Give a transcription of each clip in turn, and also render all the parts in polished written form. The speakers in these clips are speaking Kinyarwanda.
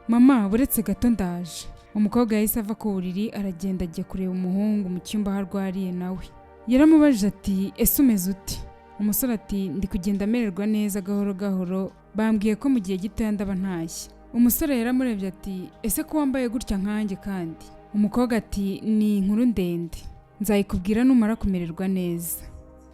Mama, buretse gato, ndaje. Umukobwa yahise ava ku buriri, aragenda, ajya kureba umuhungu mu cyumba aho arwariye. Nawe yaramubajije ati: "Ese umeze ute?" Umusore ati: "Ndi kugenda amererwa neza gahoro gahoro, bambwiye ko mu gihe gitoya ndaba ntashye." Umusore yaramurebye ati: "Ese ko wambaye gutya nkanjye kandi?" Umukobwa ati: "Ni inkuru ndende, nzayikubwira numara kumererwa neza."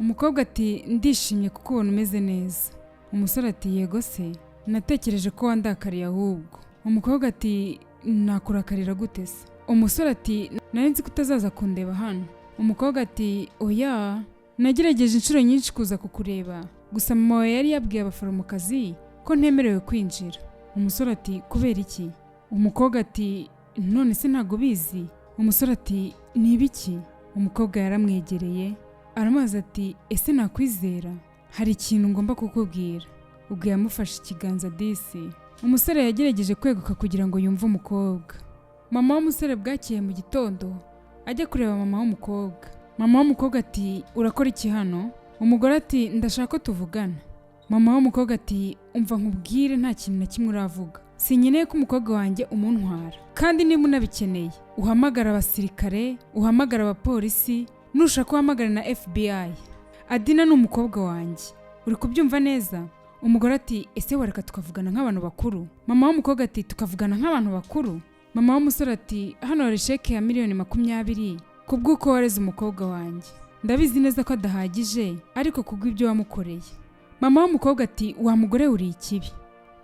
Umukobwa ati: "Ndishimye kuko ubona umeze neza." Umusore ati: "Yego se, natekereje ko wandakariye ahubwo." Umukobwa ati: "Nakurakarira gute se?" Umusore ati: "Nari nzi ko utazaza kundeba hano." Umukobwa ati: "Oya, nagerageje inshuro nyinshi kuza kukureba, gusa mama wawe yari yabwiye abaforomokazi ko ntemerewe kwinjira." Umusore ati: "Kubera iki?" Umukobwa ati: "None se ntabwo ubizi?" Umusore ati: "Ni ibiki?" Umukobwa yaramwegereye, aramubaza ati: "Ese nakwizera? Hari ikintu ngomba kukubwira." Ubwo yamufashe ikiganza disi. Umusore yagerageje kweguka kugira ngo yumve umukobwa. Mama w'umusore bwakeye mu gitondo ajya kureba mama w'umukobwa. Mama w'umukobwa ati: "Urakora iki hano?" Umugore ati: "Ndashaka ko tuvugana." Mama w'umukobwa ati: "Umva nkubwire, nta kintu na kimwe uravuga. Sinkeneye ko umukobwa wanjye umuntwara, kandi niba unabikeneye uhamagara abasirikare, uhamagara abapolisi, nushaka uhamagara na FBI. Adina ni umukobwa wanjye, uri kubyumva neza?" Umugore ati: "Ese wareka tukavugana nk'abantu bakuru?" Mama w'umukobwa ati: "Tukavugana nk'abantu bakuru?" Mama w'umusore ati: "Hano hari sheke ya miliyoni 20 kubw'uko wareze umukobwa wanjye. Ndabizi neza ko adahagije, ariko kubw'ibyo wamukoreye." Mama w'umukobwa ati: "Wa mugore, uri ikibi!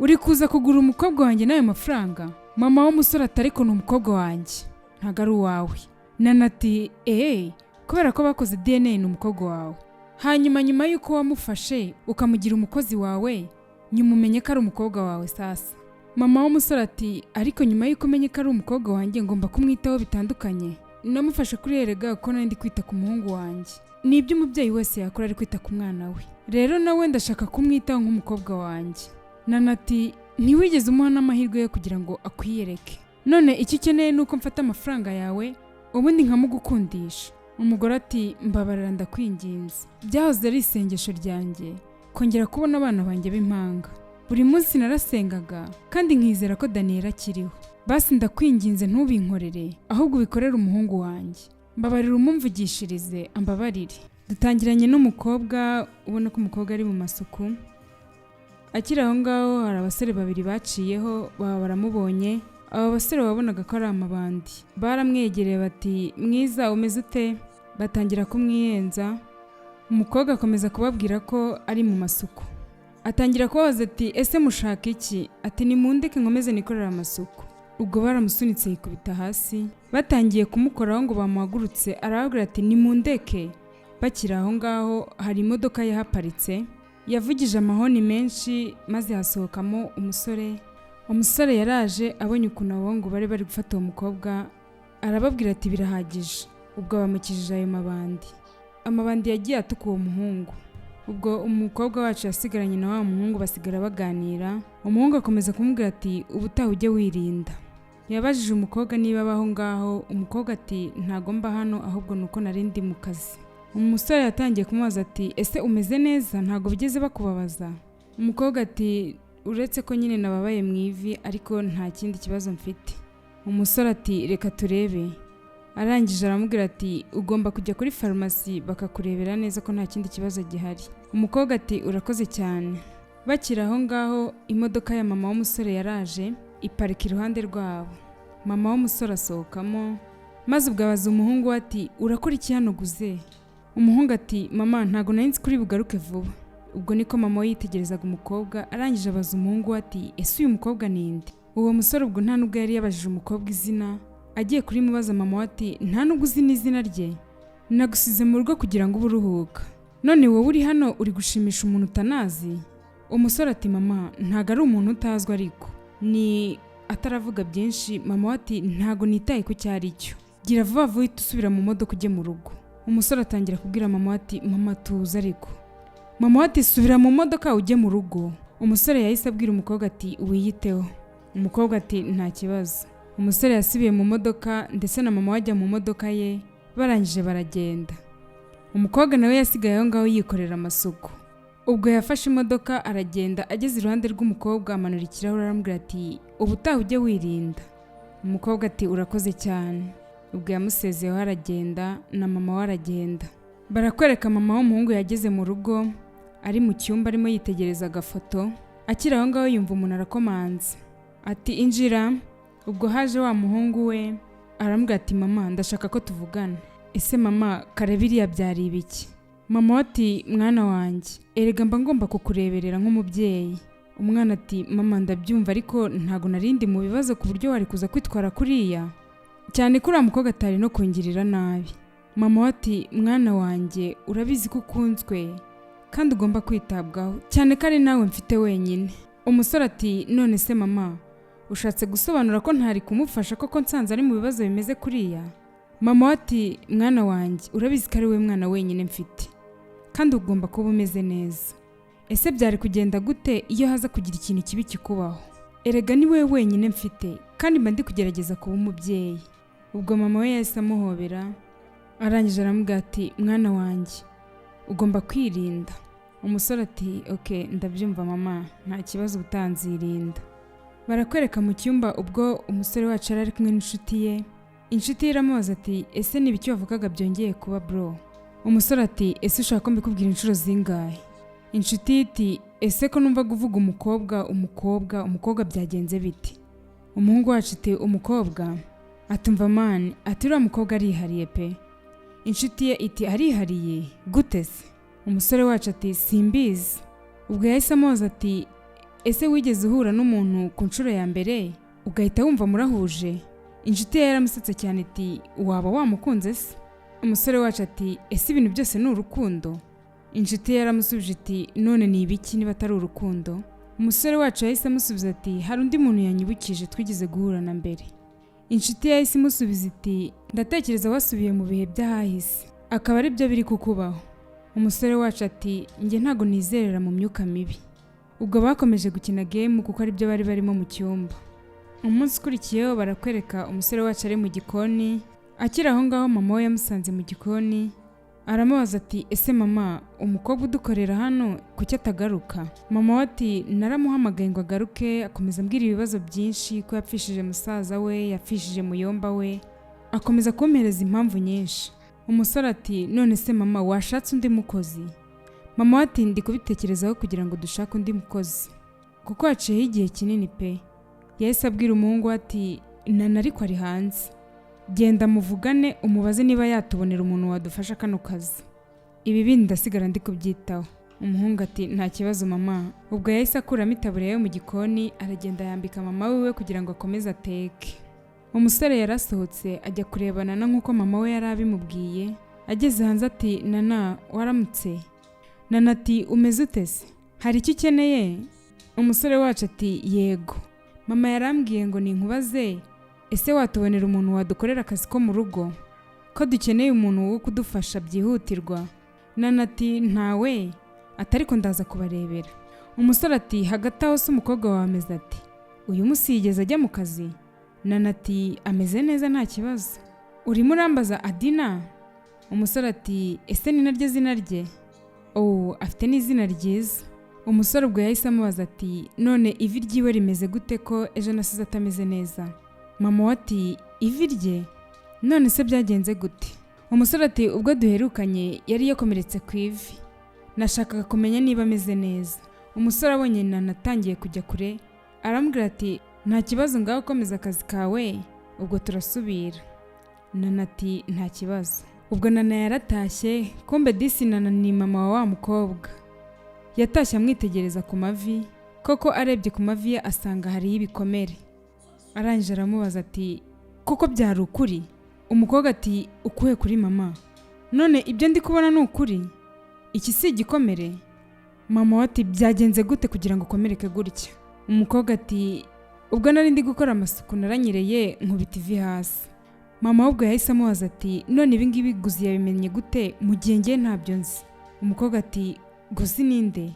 Uri kuza kugura umukobwa wanjye n'ayo mafaranga?" Mama w'umusore ati: "Ariko ni umukobwa wanjye, ntabwo ari uwawe." Nana ati: "Eee, kubera ko bakoze DNA ni umukobwa wawe. Hanyuma nyuma y'uko wamufashe ukamugira umukozi wawe, nyuma umenye ko ari umukobwa wawe sasa." Mama w'umusore ati: "Ariko nyuma y'uko umenye ko ari umukobwa wanjye, ngomba kumwitaho bitandukanye. Namufashe kuri erega kuko nari ndi kwita ku muhungu wanjye. Ni ibyo umubyeyi wese yakora ari kwita ku mwana we. Rero nawe ndashaka kumwitaho nk'umukobwa wanjye." Nana ati: "Ntiwigeze umuha n'amahirwe yo kugira ngo akwiyereke. None icyo ukeneye ni uko mfata amafaranga yawe, ubundi nkamugukundisha." Umugore ati: "Mbabarira, ndakwinginze. Byahoze ari isengesho ryanjye kongera kubona abana banjye b'impanga. Buri munsi narasengaga kandi nkizera ko Daniyeli akiriho. Basi ndakwinginze, ntubinkorere, ahubwo ubikorere umuhungu wanjye. Mbabarira, umumvugishirize ambabarire." Dutangiranye n'umukobwa, ubona ko umukobwa ari mu masuku. Akiri aho ngaho, hari abasore babiri baciyeho, baba baramubonye. Aba basore wabonaga ko ari amabandi. Baramwegereye bati: "Mwiza, umeze ute?" Batangira kumwiyenza. Umukobwa akomeza kubabwira ko ari mu masuku. Atangira kubabaza ati: "Ese mushaka iki?" Ati: "Nimundeke nkomeze nikorere amasuku." Ubwo baramusunitse yikubita hasi. Batangiye kumukoraho ngo bamuhagurutse, arababwira ati: "Nimundeke." Bakiri aho ngaho, hari imodoka yahaparitse, yavugije amahoni menshi, maze hasohokamo umusore. Umusore yaraje, abonye ukuntu abahungu bari bari gufata uwo mukobwa, arababwira ati: "Birahagije." Ubwo bamukijije ayo mabandi. Amabandi yagiye atuka uwo muhungu. Ubwo umukobwa wacu yasigaranye na wa muhungu, basigara baganira. Umuhungu akomeza kumubwira ati: "Ubutaha ujye wirinda." Yabajije umukobwa niba abaho ngaho. Umukobwa ati: "Ntago mba hano, ahubwo ni uko nari ndi mu kazi." Umusore yatangiye kumubaza ati: "Ese umeze neza? Ntabwo bigeze bakubabaza?" Umukobwa ati: "Uretse ko nyine nababaye mu ivi, ariko nta kindi kibazo mfite." Umusore ati: "Reka turebe." Arangije aramubwira ati: "Ugomba kujya kuri farumasi bakakurebera neza ko nta kindi kibazo gihari." Umukobwa ati: "Urakoze cyane." Bakiri aho ngaho, imodoka ya mama w'umusore yaraje, iparika iruhande rwabo. Mama w'umusore asohokamo, maze ubwo abaza umuhungu we ati: "Urakora iki hano guze?" Umuhungu ati: "Mama, ntabwo nari nzi kuri bugaruke vuba." Ubwo niko mama we yitegerezaga umukobwa, arangije abaza umuhungu we ati: "Ese uyu mukobwa ni nde?" Uwo musore ubwo nta nubwo yari yabajije umukobwa izina, agiye kurimubaza, mama we ati: "Nta nubwo uzi n'izina rye? Nagusize mu rugo kugira ngo ube uruhuka, none wowe uri hano uri gushimisha umuntu utanazi." Umusore ati: "Mama, ntabwo ari umuntu utazwi, ariko ni..." Ataravuga byinshi, mama we ati: "Ntabwo nitaye ku cyo ari cyo. Gira vuba vuba, uhite usubira mu modoka ujye mu rugo." Umusore atangira kubwira mama we ati: "Mama, tuza ariko." Mama we ati: "Subira mu modoka ujye mu rugo." Umusore yahise abwira umukobwa ati: "Wiyiteho." Umukobwa ati: "Nta kibazo." Umusore yasubiye mu modoka, ndetse na mama we ajya mu modoka ye, barangije baragenda. Umukobwa nawe yasigaye aho ngaho yikorera amasuku. Ubwo yafashe imodoka aragenda, ageze iruhande rw'umukobwa amanura ikirahure, aramubwira ati: "Ubutaha ujye wirinda." Umukobwa ati: "Urakoze cyane." Ubwo yamusezeyeho aragenda, na mama we aragenda. Barakwereka mama w'umuhungu yageze mu rugo, ari mu cyumba arimo yitegereza agafoto. Akiri aho ngaho yumva umuntu arakomanze, ati: "Injira." Ubwo haje wa muhungu we, aramubwira ati: "Mama, ndashaka ko tuvugana. Ese mama, kare biriya byari ibiki?" Mama we ati: "Mwana wanjye, erega mba ngomba kukureberera nk'umubyeyi." Umwana ati: "Mama, ndabyumva, ariko ntabwo narindi mu bibazo ku buryo wari kuza kwitwara kuriya, cyane ko uriya mukobwa atari no kungirira nabi." Mama we ati: "Mwana wanjye, urabizi ko ukunzwe kandi ugomba kwitabwaho, cyane ko ari nawe mfite wenyine." Umusore ati: "None se mama, ushatse gusobanura ko ntari kumufasha koko nsanze ari mu bibazo bimeze kuriya?" Mama we ati: "Mwana wanjye, urabizi ko ari we mwana wenyine mfite kandi ugomba kuba umeze neza. Ese byari kugenda gute iyo haza kugira ikintu kibi kikubaho? Erega ni wowe wenyine mfite kandi mba ndi kugerageza kuba umubyeyi." Ubwo mama we yahise amuhobera, arangije aramubwira ati: "Mwana wanjye, ugomba kwirinda." Umusore ati: "Ok, ndabyumva mama, nta kibazo, ubutanzirinda." Barakwereka mu cyumba ubwo umusore wacu yari ari kumwe n'inshuti ye. Inshuti ye iramubaza ati: "Ese ni ibiki wavugaga byongeye kuba, bro?" Umusore ati: "Ese ushaka ko mbikubwira inshuro zingahe?" Inshuti ye iti: "Ese ko numva kuvuga umukobwa, umukobwa, umukobwa, byagenze bite?" Umuhungu wacu ati: "Umukobwa?" Atumva man, ati: "Uriya mukobwa arihariye pe." Inshuti ye iti: "Arihariye gute se?" Umusore wacu ati: "Simbizi." Ubwo yahise amubaza ati: "Ese wigeze uhura n'umuntu ku nshuro ya mbere ugahita wumva murahuje?" Inshuti ye yaramusetse cyane iti: "Waba wamukunze se?" Umusore wacu ati: "Ese ibintu byose ni urukundo?" Inshuti ye yaramusubije iti: "None ni ibiki niba atari urukundo?" Umusore wacu yahise amusubiza ati: "Hari undi muntu yanyibukije twigeze guhura na mbere." Inshuti ye yahise imusubiza iti: "Ndatekereza wasubiye mu bihe by'ahahise, akaba ari byo biri kukubaho." Umusore wacu ati: "Njye ntabwo nizerera mu myuka mibi." Ubwo bakomeje gukina game kuko aribyo bari barimo mu cyumba. Umunsi ukurikiyeho barakwereka umusore wacu ari mu gikoni. Akiri aho ngaho mama we yamusanze mu gikoni, aramubaza ati: "Ese mama, umukobwa udukorera hano kuki atagaruka?" Mama we ati: "Naramuhamagaye ngo agaruke, akomeza ambwira ibibazo byinshi, ko yapfishije musaza we, yapfishije muyomba we, akomeza kumpereza impamvu nyinshi." Umusore ati: "None se mama, washatse undi mukozi?" Mama we ati: "Ndi kubitekerezaho kugira ngo dushake undi mukozi kuko haciyeho igihe kinini pe." Yahise abwira umuhungu we ati: "Nana ariko ari hanze, genda muvugane umubaze niba yatubonera umuntu wadufasha kano kazi, ibi bindi ndasigara ndi kubyitaho." Umuhungu ati: "Nta kibazo mama." Ubwo yahise akuramo itaburiya yo mu gikoni, aragenda yambika mama wiwe kugira ngo akomeze ateke. Umusore yarasohotse ajya kureba Nana nk'uko mama we yari abimubwiye. Ageze hanze ati: "Nana, waramutse." Nana ati: "Umeze ute se? Hari icyo ukeneye?" Umusore wacu ati: "Yego mama, yarambwiye ngo ninkubaze, ese watubonera umuntu wadukorera akazi ko mu rugo, ko dukeneye umuntu wo kudufasha byihutirwa?" Nana ati: "Ntawe atariko, ndaza kubarebera." Umusore ati: "Hagati aho se umukobwa wawe ameze ati? Uyu munsi yigeze ajya mu kazi?" Nana ati: "Ameze neza, nta kibazo." "Urimo urambaza Adina?" Umusore ati: "Ese ni naryo zina rye?" "Oh, afite n'izina ryiza." Umusore ubwo yahise amubaza ati: "None ivi ryiwe rimeze gute, ko ejo nasize atameze neza?" Mama we ati: "Ivi rye? None se byagenze gute?" Umusore ati: "Ubwo duherukanye yari yakomeretse ku ivi, nashakaga kumenya niba ameze neza." Umusore abonye Nana atangiye kujya kure, aramubwira ati: "Nta kibazo, ngaho komeza akazi kawe, ubwo turasubira." Nana ati: "Nta kibazo." Ubwo Nana yaratashye. Kumbe disi Nana ni mama wa wa mukobwa. Yatashye amwitegereza ku mavi, koko arebye ku mavi ye asanga hariho ibikomere. Arangije aramubaza ati: "Koko byari ukuri?" Umukobwa ati: "Ukuhe kuri mama? None ibyo ndi kubona ni ukuri? Iki si igikomere?" Mama we ati: "Byagenze gute kugira ngo ukomereke gutya?" Umukobwa ati: "Ubwo nari ndi gukora amasuku naranyereye nkubita ivi hasi." Mama we ubwo yahise amubaza ati: "None ibi ngibi Guzi yabimenye gute mu gihe ngiye ntabyo nzi?" Umukobwa ati: "Guzi ninde?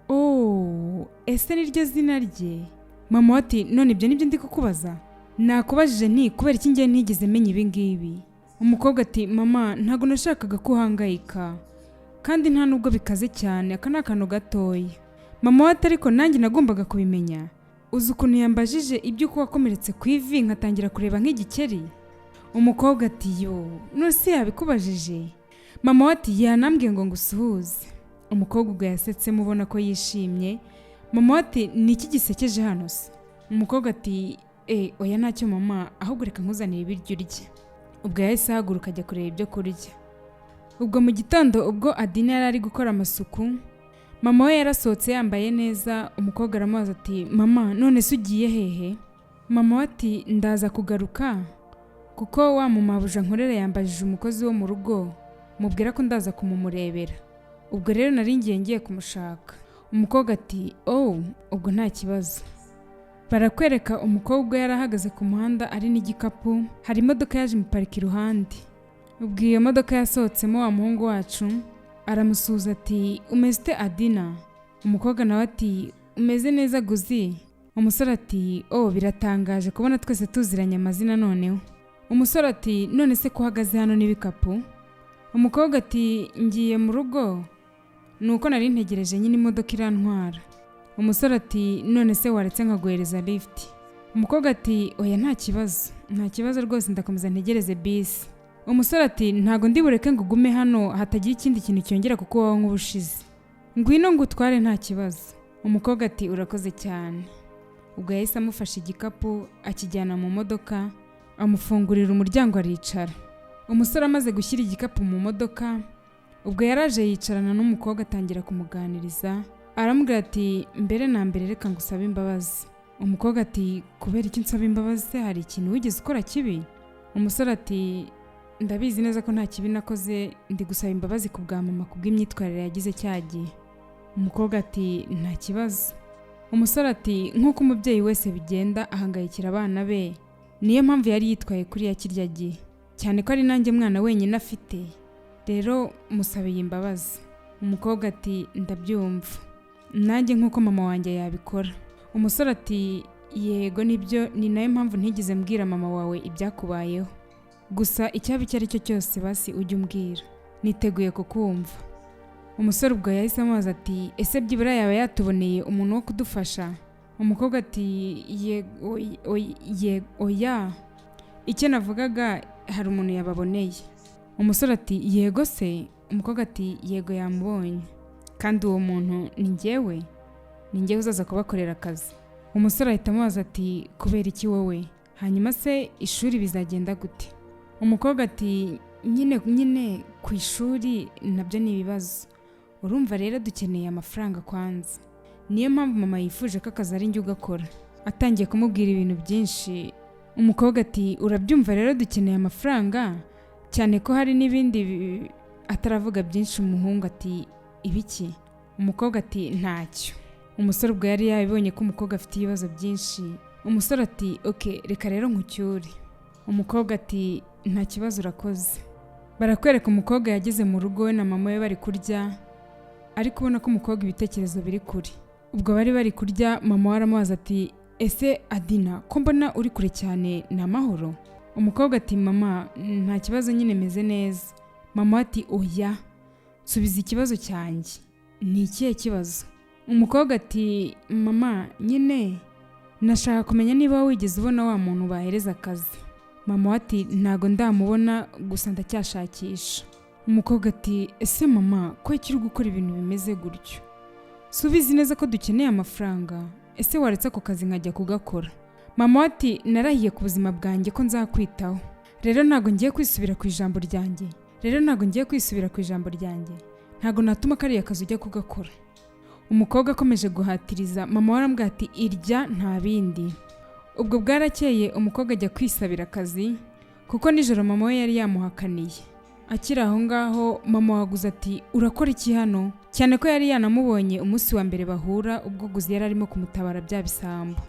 Oh, ese niryo zina rye?" Mama we ati: "None ibyo nibyo ndi kukubaza? Nakubajije nti kubera iki ngiye ntigeze menya ibi ngibi?" Umukobwa ati: "Mama, ntabwo nashakaga ko uhangayika." Kandi nta nubwo bikaze cyane, aka ni akantu gatoya." Mama we ati: "Ariko nanjye nagombaga kubimenya. Uzi ukuntu yambajije iby'uko wakomeretse ku ivi, nkatangira kureba nk'igikeri?" Umukobwa ati: "Yo, none se yabikubajije?" Mama we ati: "Yanambwiye ngo ngusuhuze." Umukobwa ubwo yasetsemo, ubona ko yishimye. Mama we ati: "Ni iki gisekeje hano se?" Umukobwa ati: "E, oya, ntacyo mama, ahubwo reka nkuzanire ibiryo urye." Ubwo yahise ahaguruka ajya kureba ibyo kurya. Ubwo mu gitondo, ubwo Adina yari ari gukora amasuku, mama we yarasohotse yambaye neza. Umukobwa aramubaza ati: "Mama, none se ugiye hehe?" Mama we ati: "Ndaza kugaruka kuko wa mumabuja nkorera yambajije umukozi wo mu rugo, mubwira ko ndaza kumumurebera. Ubwo rero nari ngiye kumushaka." Umukobwa ati: "Oh, ubwo nta kibazo." Barakwereka umukobwa yari ahagaze ku muhanda ari n'igikapu, hari imodoka yaje imuparika iruhande. Ubwo iyo modoka yasohotsemo wa muhungu wacu, aramusuhuza ati: "Umeze ute, Adina?" Umukobwa nawe ati: "Umeze neza, Guzi?" Umusore ati: "Oh, biratangaje kubona twese tuziranye amazina noneho." Umusore ati: "None se ko uhagaze hano n'ibikapu?" Umukobwa ati: "Ngiye mu rugo, ni uko nari ntegereje nyine imodoka irantwara." Umusore ati: "None se waretse nkaguhereza lift?" Umukobwa ati: "Oya, nta kibazo, nta kibazo rwose, ndakomeza ntegereze bisi." Umusore ati: "Ntago ndi bureke ngo ugume hano hatagira ikindi kintu cyongera kukubaho nk'ubushize. Ngwino ngutware, nta kibazo." Umukobwa ati: "Urakoze cyane." Ubwo yahise amufasha igikapu akijyana mu modoka, amufungurira umuryango aricara. Umusore amaze gushyira igikapu mu modoka, ubwo yaraje yicarana n'umukobwa, atangira kumuganiriza, aramubwira ati: "Mbere na mbere reka ngusabe imbabazi." Umukobwa ati: "Kubera icyo nsaba imbabazi se? Hari ikintu wigeze ukora kibi?" Umusore ati: "Ndabizi neza ko nta kibi nakoze, ndi gusaba imbabazi ku bwa mama, ku bw'imyitwarire yagize cya gihe." Umukobwa ati: "Nta kibazo." Umusore ati: "Nk'uko umubyeyi wese bigenda, ahangayikira abana be, niyo mpamvu yari yitwaye kuriya kirya gihe, cyane ko ari nanjye mwana wenyine afite. Rero musabiye imbabazi." Umukobwa ati: "Ndabyumva nanjye nk'uko mama wanjye yabikora." Umusore ati: "Yego, nibyo, ni nayo mpamvu ntigeze mbwira mama wawe ibyakubayeho. Gusa icyaba icyo ari cyo cyose, basi ujye umbwira, niteguye kukumva." Umusore ubwo yahise amubaza ati: "Ese byibura yaba yatuboneye umuntu wo kudufasha?" Umukobwa ati: "Yego, oya, icyo navugaga hari umuntu yababoneye." Umusore ati: "Yego se?" Umukobwa ati: "Yego, yamubonye, kandi uwo muntu ni njyewe, ni njyewe uzaza kubakorera akazi." Umusore ahita amubaza ati: "Kubera iki wowe? Hanyuma se ishuri bizagenda gute?" Umukobwa ati: Nyine ku ishuri nabyo ni ibibazo. Urumva rero dukeneye amafaranga kwanza, niyo mpamvu mama yifuje ko akazi ari njye ugakora." Atangiye kumubwira ibintu byinshi. Umukobwa ati: "Urabyumva rero, dukeneye amafaranga, cyane ko hari n'ibindi Ataravuga byinshi, umuhungu ati: "Ibiki?" Umukobwa ati: "Ntacyo." Umusore ubwo yari yabibonye ko umukobwa afite ibibazo byinshi. Umusore ati: "Ok, reka rero nkucyure." Umukobwa ati: "Nta kibazo, urakoze." Barakwereka umukobwa yageze mu rugo, we na mama we bari kurya, ariko ubona ko umukobwa ibitekerezo biri kure. Ubwo bari bari kurya, mama we aramubaza ati: "Ese Adina, ko mbona uri kure cyane, ni amahoro?" Umukobwa ati: "Mama, nta kibazo nyine, meze neza." Mama we ati: "Oya, subiza ikibazo cyanjye, ni ikihe kibazo?" Umukobwa ati: "Mama, nyine nashaka kumenya niba wigeze ubona wa muntu bahereza akazi." Mama we ati: "Ntago ndamubona, gusa ndacyashakisha." Umukobwa ati: "Ese mama, ko uri gukora ibintu bimeze gutyo? Si ubizi neza ko dukeneye amafaranga? Ese waretse ako kazi nkajya kugakora?" Mama we ati: "Narahiye ku buzima bwanjye ko nzakwitaho, rero ntabwo ngiye kwisubira ku ijambo ryanjye, rero ntabwo ngiye kwisubira ku ijambo ryanjye. Ntabwo natuma kariya kazi ujya kugakora." Umukobwa akomeje guhatiriza, mama we aramubwira ati: "Irya, nta bindi." Ubwo bwarakeye, umukobwa ajya kwisabira akazi kuko nijoro mama we yari yamuhakaniye. Akiri aho ngaho, mama wa Guzi ati: "Urakora iki hano?" Cyane ko yari yanamubonye umunsi wa mbere bahura, ubwo Guzi yari arimo kumutabara bya bisambo.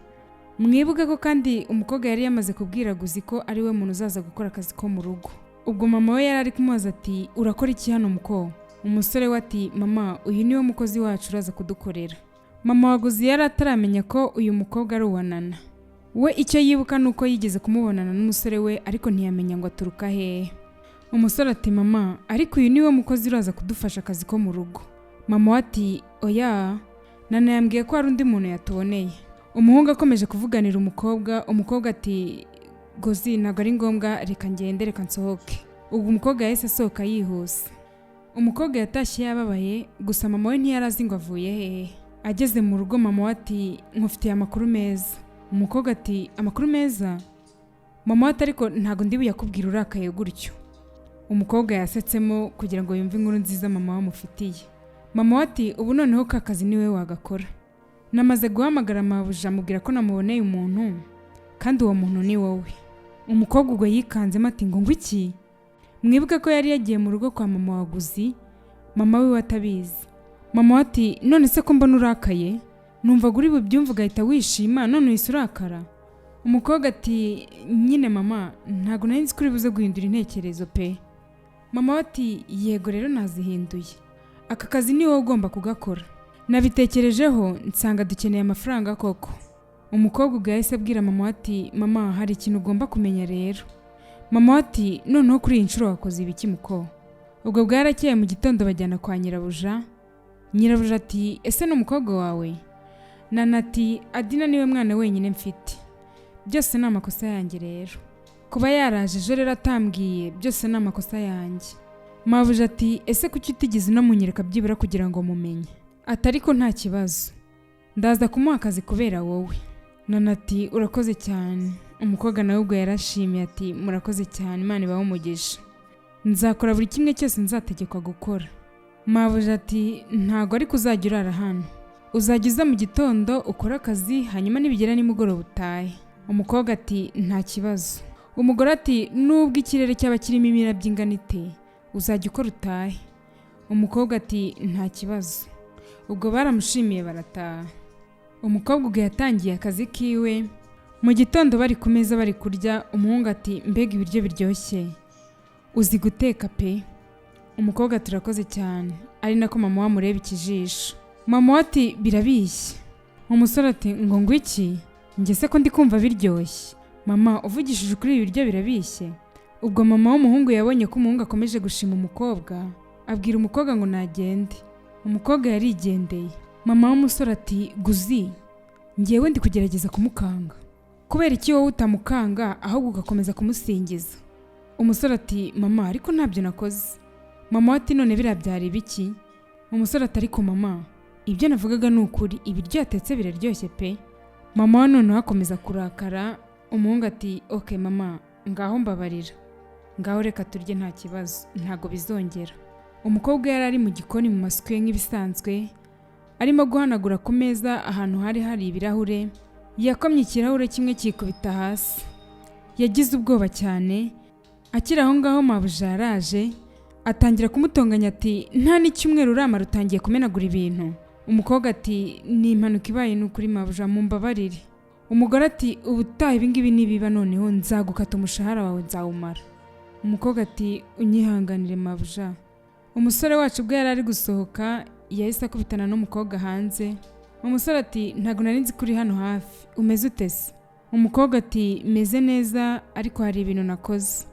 Mwibuke ko kandi umukobwa yari yamaze kubwira Guzi ko ari we muntu uzaza gukora akazi ko mu rugo. Ubwo mama we yari ari kumubaza ati: "Urakora iki hano, muko?" Umusore we ati: "Mama, uyu niwe mukozi wacu uraza kudukorera." Mama wa Guzi yari ataramenya ko uyu mukobwa ari uwa Nana. We icyo yibuka ni uko yigeze kumubonana n'umusore we, ariko ntiyamenya ngo aturuka hehe. Umusore ati: "Mama, ariko uyu niwe mukozi uraza kudufasha akazi ko mu rugo." Mama we ati: "Oya, Nana yambwiye ko hari undi muntu yatuboneye." Umuhungu akomeje kuvuganira umukobwa. Umukobwa ati: "Gozi, ntabwo ari ngombwa, reka ngende, reka nsohoke." Ubwo umukobwa yahise asohoka yihuse. Umukobwa yatashye yababaye, gusa mama we ntiyari azi ngo avuye hehe. Ageze mu rugo, mama we ati: "Nkufitiye amakuru meza." Umukobwa ati: "Amakuru meza?" Mama we ati: "Ariko ntabwo ndi buyakubwira urakaye gutyo." Umukobwa yasetsemo kugira ngo yumve inkuru nziza mama we amufitiye. Mama we ati: "Ubu noneho ka kazi niwe wagakora. Namaze guhamagara mabuja, amubwira ko namuboneye umuntu, kandi uwo muntu ni wowe." Umukobwa ubwo yikanzemo ati: "Ngo iki?" Mwibuke ko yari yagiye mu rugo kwa mama wa Guzi, mama wiwe atabizi. Mama we ati: "None se ko mbona urakaye? Numvaga uri bubyumve ugahita wishima, none uhise urakara." Umukobwa ati: "Nyine mama, ntabwo nari nzi ko uri buze guhindura intekerezo pe." Mama we ati: "Yego rero, nazihinduye. Aka kazi ni wowe ugomba kugakora. Nabitekerejeho nsanga dukeneye amafaranga koko." Umukobwa ubwo yahise abwira mama we ati: "Mama, hari ikintu ugomba kumenya rero." Mama we ati: "Noneho kuri iyi nshuro wakoze ibiki, muko?" Ubwo bwarakeye mu gitondo bajyana kwa nyirabuja. Nyirabuja ati: "Ese ni umukobwa wawe?" Nana ati: "Adina niwe mwana wenyine mfite. Byose ni amakosa yanjye rero. Kuba yaraje ejo rero atambwiye, byose ni amakosa yanjye." Mabuja ati: "Ese kuki utigeze unamunyereka byibura kugira ngo mumenye?" Ati: "Ariko nta kibazo, ndaza kumuha akazi kubera wowe." Nana ati: "Urakoze cyane." Umukobwa nawe ubwo yarashimiye ati: "Murakoze cyane, Imana ibahe umugisha. Nzakora buri kimwe cyose nzategekwa gukora." Mabuja ati: "Ntago ariko uzajya urara hano. Uzajya uza mu gitondo ukore akazi, hanyuma nibigera nimugoroba utahe." Umukobwa ati: "Nta kibazo." Umugore ati: "Nubwo ikirere cyaba kirimo imirabyo ingana ite, uzajya ukora utahe." Umukobwa ati: "Nta kibazo." Ubwo baramushimiye barataha. Umukobwa ubwo yatangiye akazi kiwe. Mu gitondo bari ku meza bari kurya, umuhungu ati: "Mbega ibiryo biryoshye, uzi guteka pe." Umukobwa: "Turakoze cyane." Ari nako mama we amureba ikijisho. Mama we ati: "Birabishye." Umusore ati: "Ngo ngwiki? Njye se ko ndi kumva biryoshye? Mama, uvugishije ukuri, ibi biryo birabishye?" Ubwo mama w'umuhungu yabonye ko umuhungu akomeje gushima umukobwa, abwira umukobwa ngo nagende. Umukobwa yarigendeye. Mama w'umusore ati: "Guzi, ngewe ndi kugerageza kumukanga. Kubera iki wowe utamukanga, ahubwo ugakomeza kumusingiza?" Umusore ati: "Mama, ariko ntabyo nakoze." Mama we ati: "None biriya byari ibiki?" Umusore ati: "Ariko mama, ibyo navugaga ni ukuri, ibiryo yatetse biraryoshye pe." Mama we noneho akomeza kurakara. Umuhungu ati: "Ok mama, ngaho mbabarira, ngaho reka turye, nta kibazo, ntabwo bizongera." Umukobwa yari ari mu gikoni mu masuku ye nk'ibisanzwe, arimo guhanagura ku meza ahantu hari hari ibirahure. Yakomye ikirahure kimwe cyikubita hasi. Yagize ubwoba cyane. Akiri aho ngaho, mabuja yaraje atangira kumutonganya ati: "Nta n'icyumweru uramara utangiye kumenagura ibintu." Umukobwa ati: "Ni impanuka ibaye, ni ukuri mabuja, mumbabarire." Umugore ati: "Ubutaha ibingibi nibiba noneho nzagukata umushahara wawe, nzawumara." Umukobwa ati: "Unyihanganire mabuja." Umusore wacu ubwo yari ari gusohoka, yahise akubitana n'umukobwa hanze. Umusore ati: "Ntabwo nari nzi ko uri hano hafi, umeze ute se?" Umukobwa ati: "Meze neza, ariko hari ibintu nakoze."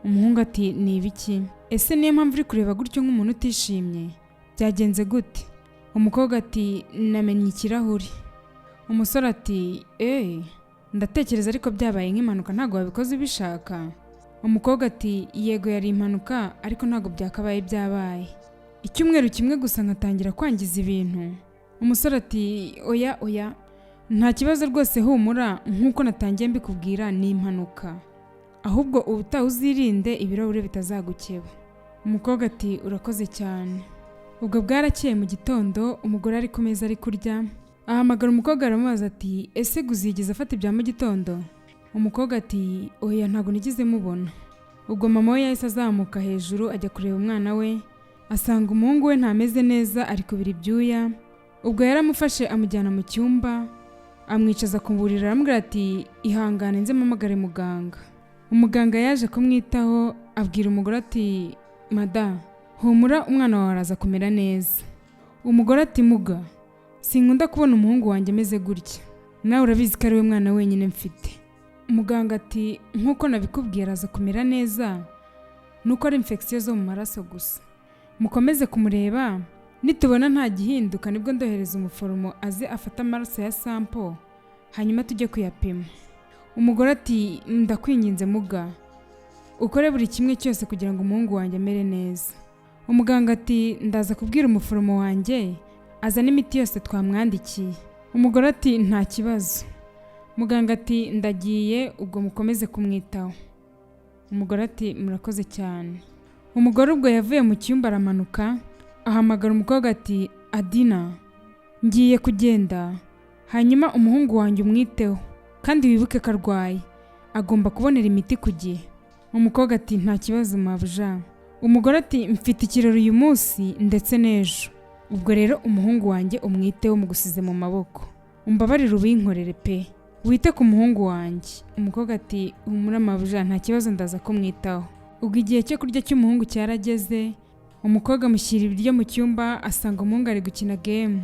Umuhungu ati: "Ni ibiki? Ese niyo mpamvu uri kureba gutyo nk'umuntu utishimye? Byagenze gute?" Umukobwa ati: "Namennye ikirahuri." Umusore ati: "Eee, ndatekereza ariko byabaye nk'impanuka, ntabwo wabikoze ubishaka." Umukobwa ati: "Yego, yari impanuka, ariko ntabwo byakabaye byabaye. Icyumweru kimwe gusa nkatangira kwangiza ibintu." Umusore ati: "Oya oya, nta kibazo rwose, humura. Nk'uko natangiye mbikubwira, ni impanuka. Ahubwo ubutaha uzirinde ibirahure bitazagukeba." Umukobwa ati: "Urakoze cyane." Ubwo bwarakeye mu gitondo, umugore ari ku meza ari kurya, ahamagara umukobwa aramubaza ati: "Ese guzigeze afata ibya mu gitondo?" Umukobwa ati: "Oya, ntabwo nigeze mubona." Ubwo mama we yahise azamuka hejuru ajya kureba umwana we, asanga umuhungu we ntameze neza, ari kubira ibyuya. Ubwo yaramufashe amujyana mu cyumba, amwicaza ku buriri, aramubwira ati: "Ihangane nze mpamagare muganga." Umuganga yaje kumwitaho, abwira umugore ati: "Mada, humura, umwana wawe araza kumera neza." Umugore ati: "Muga, sinkunda kubona umuhungu wanjye ameze gutya, nawe urabizi ko ari we mwana wenyine mfite." Muganga ati: "Nk'uko nabikubwiye, araza kumera neza." Ni uko ari infection zo mu maraso gusa. Mukomeze kumureba, nitubona nta gihinduka nibwo ndohereza umuforomo aze afate amaraso ya sample, hanyuma tujye kuyapima." Umugore ati: "Ndakwinginze muga, ukore buri kimwe cyose kugira ngo umuhungu wanjye amere neza." Umuganga ati: "Ndaza kubwira umuforomo wanjye azane imiti yose twamwandikiye." Umugore ati: "Nta kibazo." Muganga ati: "Ndagiye, ubwo mukomeze kumwitaho." Umugore ati: "Murakoze cyane." Umugore ubwo yavuye mu cyumba aramanuka, ahamagara umukobwa ati: "Adina, ngiye kugenda, hanyuma umuhungu wanjye umwiteho kandi wibuke ko arwaye, agomba kubonera imiti ku gihe." Umukobwa ati: "Nta kibazo, mabuja." Umugore ati: "Mfite ikirori uyu munsi ndetse n'ejo, ubwo rero umuhungu wanjye umwiteho, mugusize mu maboko, umbabarire ubinkorere pe, wite ku muhungu wanjye." Umukobwa ati: "Humura mabuja, nta kibazo, ndaza kumwitaho." Ubwo igihe cyo kurya cy'umuhungu cyarageze, umukobwa amushyira ibiryo mu cyumba, asanga umuhungu ari gukina game.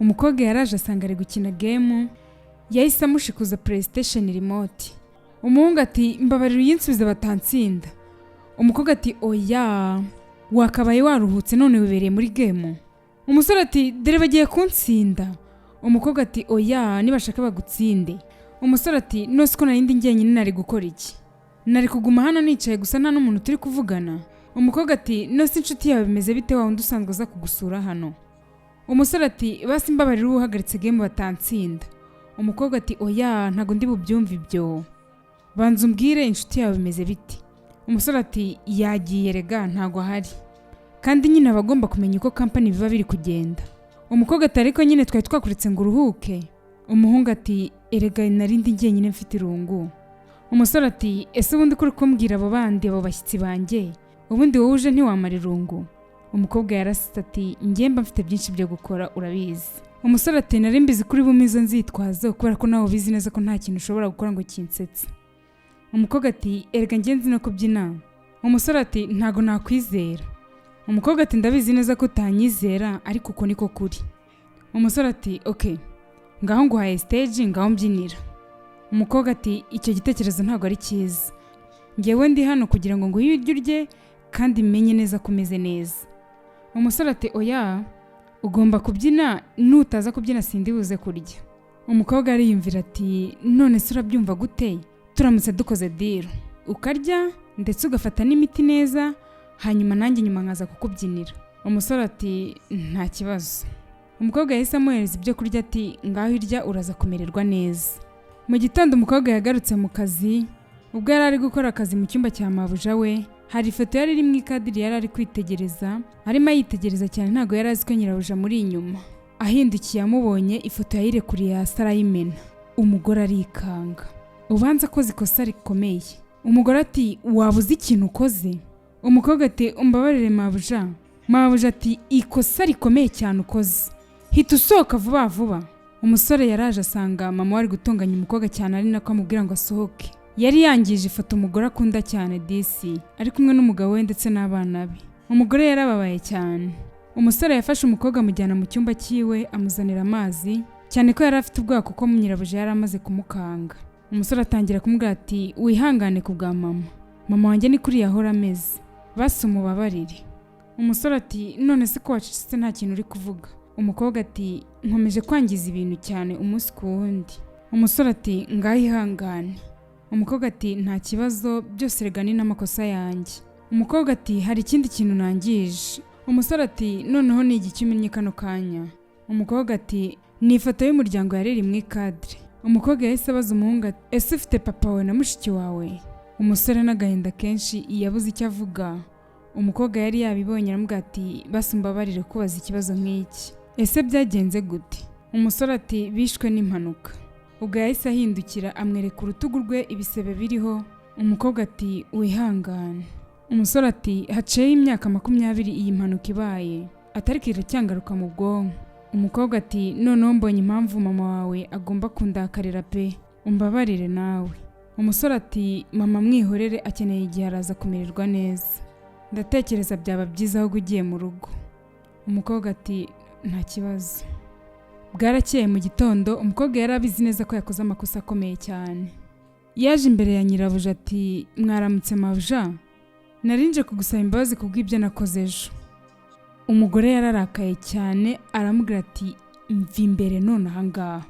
Umukobwa yaraje asanga ari gukina game, yahise amushikuza PlayStation remote. Umuhungu ati: "Mbabarira uyinsubize batansinda." Umukobwa ati: "Oya, wakabaye waruhutse none wibereye muri game." Umusore ati: "Dore bagiye kunsinda." Umukobwa ati: "Oya, nibashaka bagutsinde." Umusore ati: "Nose ko narindi njyenyine nari gukora iki? Nari kuguma hano nicaye gusa nta n'umuntu turi kuvugana?" Umukobwa ati: "Nose inshuti yawe bimeze bite, wa wundi usanzwe aza kugusura hano?" Umusore ati: "Basi mbabarira uba uhagaritse game batansinda." Umukobwa ati: "Oya, ntabwo ndi bubyumve ibyo, banza umbwire inshuti yawe bimeze bite." Umusore ati: "Yagiye rega, ntabwo ahari, kandi nyine aba agomba kumenya uko company biba biri kugenda." Umukobwa ati: "Ariko nyine twari twakuretse ngo uruhuke." Umuhungu ati: "Erega narindi njyenyine, mfite irungu." Umusore ati: "Ese ubundi ko uri kumbwira abo bandi, abo bashyitsi banjye, ubundi wowe uje ntiwamara irungu?" Umukobwa yarasetse ati: "Njye mba mfite byinshi byo gukora, urabizi." Umusore ati: "Nari mbizi kuri bumwe izo nzitwazo, kubera ko nawe ubizi neza ko nta kintu ushobora gukora ngo kinsetse." Umukobwa ati: "Erega njye nzi no kubyina." Umusore ati: "Ntago nakwizera." Umukobwa ati: "Ndabizi neza ko utanyizera, ariko uko niko kuri." Umusore ati: "Ok, ngaho nguhaye stage, ngaho mbyinira." Umukobwa ati: "Icyo gitekerezo ntabwo ari cyiza, ngewe ndi hano kugira ngo nguhe ibiryo urye kandi menye neza ko umeze neza." Umusore ati: "Oya, ugomba kubyina, nutaza kubyina sindi buze kurya." Umukobwa ariyumvira ati: "None se urabyumva gute turamutse dukoze deal, ukarya ndetse ugafata n'imiti neza, hanyuma nanjye nyuma nkaza kukubyinira?" Umusore ati: "Nta kibazo." Umukobwa yahise amuhereza ibyo kurya ati: "Ngaho irya, uraza kumererwa neza." Mu gitondo umukobwa yagarutse mu kazi. Ubwo yari ari gukora akazi mu cyumba cya mabuja we, hari ifoto yari iri mu ikadiri yari ari kwitegereza, arimo ayitegereza cyane, ntabwo yari azi ko nyirabuja amuri inyuma. Ahindukiye amubonye, ifoto yayirekuriye hasi arayimena. Umugore arikanga, ubanza akoze ikosa rikomeye. Umugore ati: "Waba uzi ikintu ukoze?" Umukobwa ati: "Umbabarire mabuja." Mabuja ati: "Ikosa rikomeye cyane ukoze, hita usohoka vuba vuba." Umusore yaraje asanga mama we ari gutunganya umukobwa cyane, ari nako amubwira ngo asohoke. Yari yangije ifoto umugore akunda cyane disi, ari kumwe n'umugabo we ndetse n'abana be. Umugore yarababaye cyane. Umusore yafashe umukobwa amujyana mu cyumba cyiwe, amuzanira amazi, cyane ko yari afite ubwoba kuko nyirabuja yari amaze kumukanga. Umusore atangira kumubwira ati: "Wihangane ku bwa mama, mama wanjye ni kuriya ahora ameze, basi umubabarire." Umusore ati: "None se ko wacecetse, nta kintu uri kuvuga?" Umukobwa ati: "Nkomeje kwangiza ibintu cyane umunsi ku wundi." Umusore ati: "Ngaho ihangane." Umukobwa ati: "Nta kibazo, byose rega ni n'amakosa yanjye." Umukobwa ati: "Hari ikindi kintu nangije." Umusore ati: "Noneho ni igiki umennye kano kanya?" Umukobwa ati: "Ni ifoto y'umuryango yari iri mu ikadire." Umukobwa yahise abaza umuhungu ati: "Ese ufite papa wawe na mushiki wawe?" Umusore n'agahinda kenshi yabuze icyo avuga. Umukobwa yari yabibonye, aramubwira ati: "Basi umbabarire kubaza ikibazo nk'iki, ese byagenze gute?" Umusore ati: "Bishwe n'impanuka." Ubwo yahise ahindukira amwereka urutugu rwe, ibisebe biriho. Umukobwa ati: "Wihangane." Umusore ati: "Haciyeho imyaka 20 iyi mpanuka ibaye, atariko iracyangaruka mu bwonko." Umukobwa ati: "Noneho mbonye impamvu mama wawe agomba kundakarira pe, umbabarire nawe." Umusore ati: "Mama mwihorere, akeneye igihe, araza kumererwa neza, ndatekereza byaba byiza ahubwo ugiye mu rugo." Umukobwa ati: "Nta kibazo." Bwarakeye mu gitondo, umukobwa yari abizi neza ko yakoze amakosa akomeye cyane. Yaje imbere ya nyirabuja ati: "Mwaramutse mabuja." Narinje kugusaba imbabazi kubw'ibyo nakoze ejo." Umugore yararakaye cyane, aramubwira ati: "Mva imbere none ahangaha."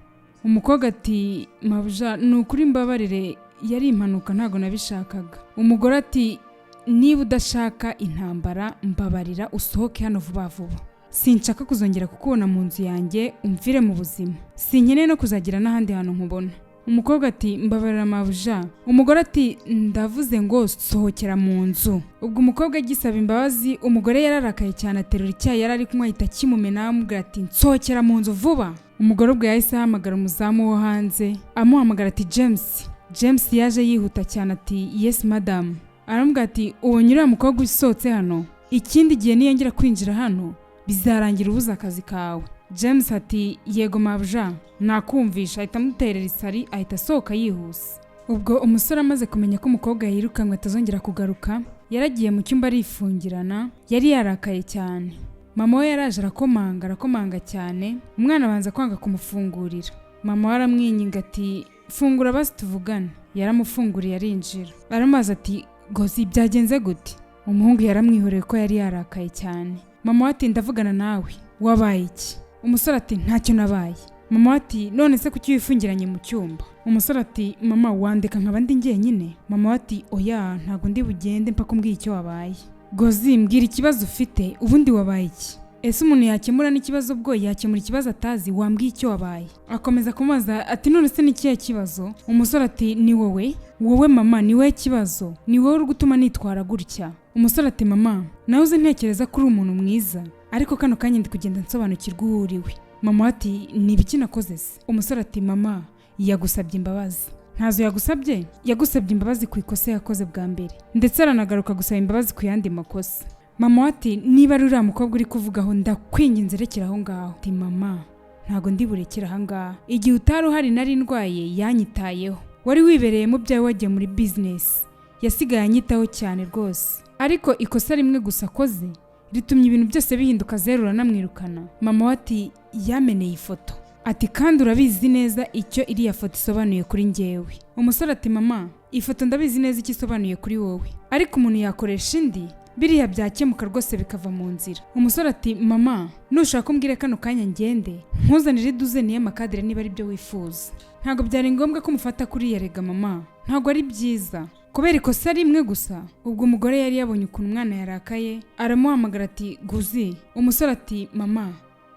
Umukobwa ati: "Mabuja, ni ukuri mbabarire, yari impanuka, ntabwo nabishakaga." Umugore ati: "Niba udashaka intambara, mbabarira usohoke hano vuba vuba. Sinshaka kuzongera kukubona mu nzu yanjye, umvire mu buzima. Sinkeneye no kuzagira n'ahandi hantu nkubona." Umukobwa ati: "Mbabarira mabuja." Umugore ati: "Ndavuze ngo sohokera mu nzu." Ubwo umukobwa agisaba imbabazi, umugore yararakaye cyane, aterura icyayi yari ari kunywa ahita akimumena, amubwira ati: "Nsohokera mu nzu vuba." Umugore ubwo yahise ahamagara umuzamu wo hanze, amuhamagara ati: "James." James yaje yihuta cyane ati: "Yes madamu." Aramubwira ati: "Ubonye uriya mukobwa usohotse hano? Ikindi gihe niyongera kwinjira hano, bizarangira ubuze akazi kawe." James ati: "Yego mabuja, nakumvisha." Ahita amuterera isari, ahita asohoka yihuse. Ubwo umusore amaze kumenya ko umukobwa yirukanwe atazongera kugaruka, yaragiye mu cyumba arifungirana, yari yarakaye cyane. Mama we yaraje arakomanga, arakomanga cyane, umwana abanza kwanga kumufungurira. Mama we aramwinginga ati: "Fungura basi tuvugane." Yaramufunguriye arinjira, aramubaza ati: "Gozi, byagenze gute?" Umuhungu yaramwihoreye ko yari yarakaye cyane. Mama we ati: "Ndavugana nawe, wabaye iki?" Umusore ati: "Ntacyo nabaye." Mama we ati: "None se kuki wifungiranye mu cyumba?" Umusore ati: "Mama, wandeka nkaba ndi njyenyine?" Mama we ati: "Oya, ntabwo ndi bugende mpaka umbwiye icyo wabaye. Gozi, mbwira ikibazo ufite, ubundi wabaye iki? Ese umuntu yakemura n'ikibazo, bwo yakemura ikibazo atazi? Wambwiye icyo wabaye?" Akomeza kumubaza ati: "None se ni ikihe kibazo?" Umusore ati: "Ni wowe, wowe mama, ni wowe kibazo, ni wowe uri gutuma nitwara gutya." Umusore ati: "Mama, nawe uzi ntekereza ko uri umuntu mwiza, ariko kano kanya ndi kugenda nsobanukirwa uwo uriwe." Mama ati: "Ni ibiki nakoze se?" Umusore ati: "Mama yagusabye imbabazi." "Ntazo yagusabye? Yagusabye imbabazi ku ikosa yakoze bwa mbere, ndetse aranagaruka gusaba imbabazi ku yandi makosa." Mama we ati: "Niba ari uriya mukobwa uri kuvugaho, ndakwinginze rekera aho ngaho." Ati: "Mama, ntago ndi burekere aha ngaha. Igihe utari uhari nari ndwaye, yanyitayeho. Wari wibereye mu byawe, wagiye muri bizinesi, yasigaye anyitaho cyane rwose. Ariko ikosa rimwe gusa akoze ritumye ibintu byose bihinduka zeru, uranamwirukana." Mama we ati: "Yameneye ifoto." Ati: "Kandi urabizi neza icyo iriya foto isobanuye kuri njyewe." Umusore ati: "Mama, ifoto ndabizi neza icyo isobanuye kuri wowe, ariko umuntu yakoresha indi, biriya byakemuka rwose bikava mu nzira." Umusore ati: "Mama, nushaka umbwire kano kanya ngende nkuzanire iduzeni y'amakadire niba ari byo wifuza. Ntabwo byari ngombwa ko umufata kuriya rega mama, ntabwo ari byiza kubera ikosa rimwe gusa." Ubwo umugore yari yabonye ukuntu umwana yarakaye, aramuhamagara ati: "Guzi." Umusore ati: "Mama,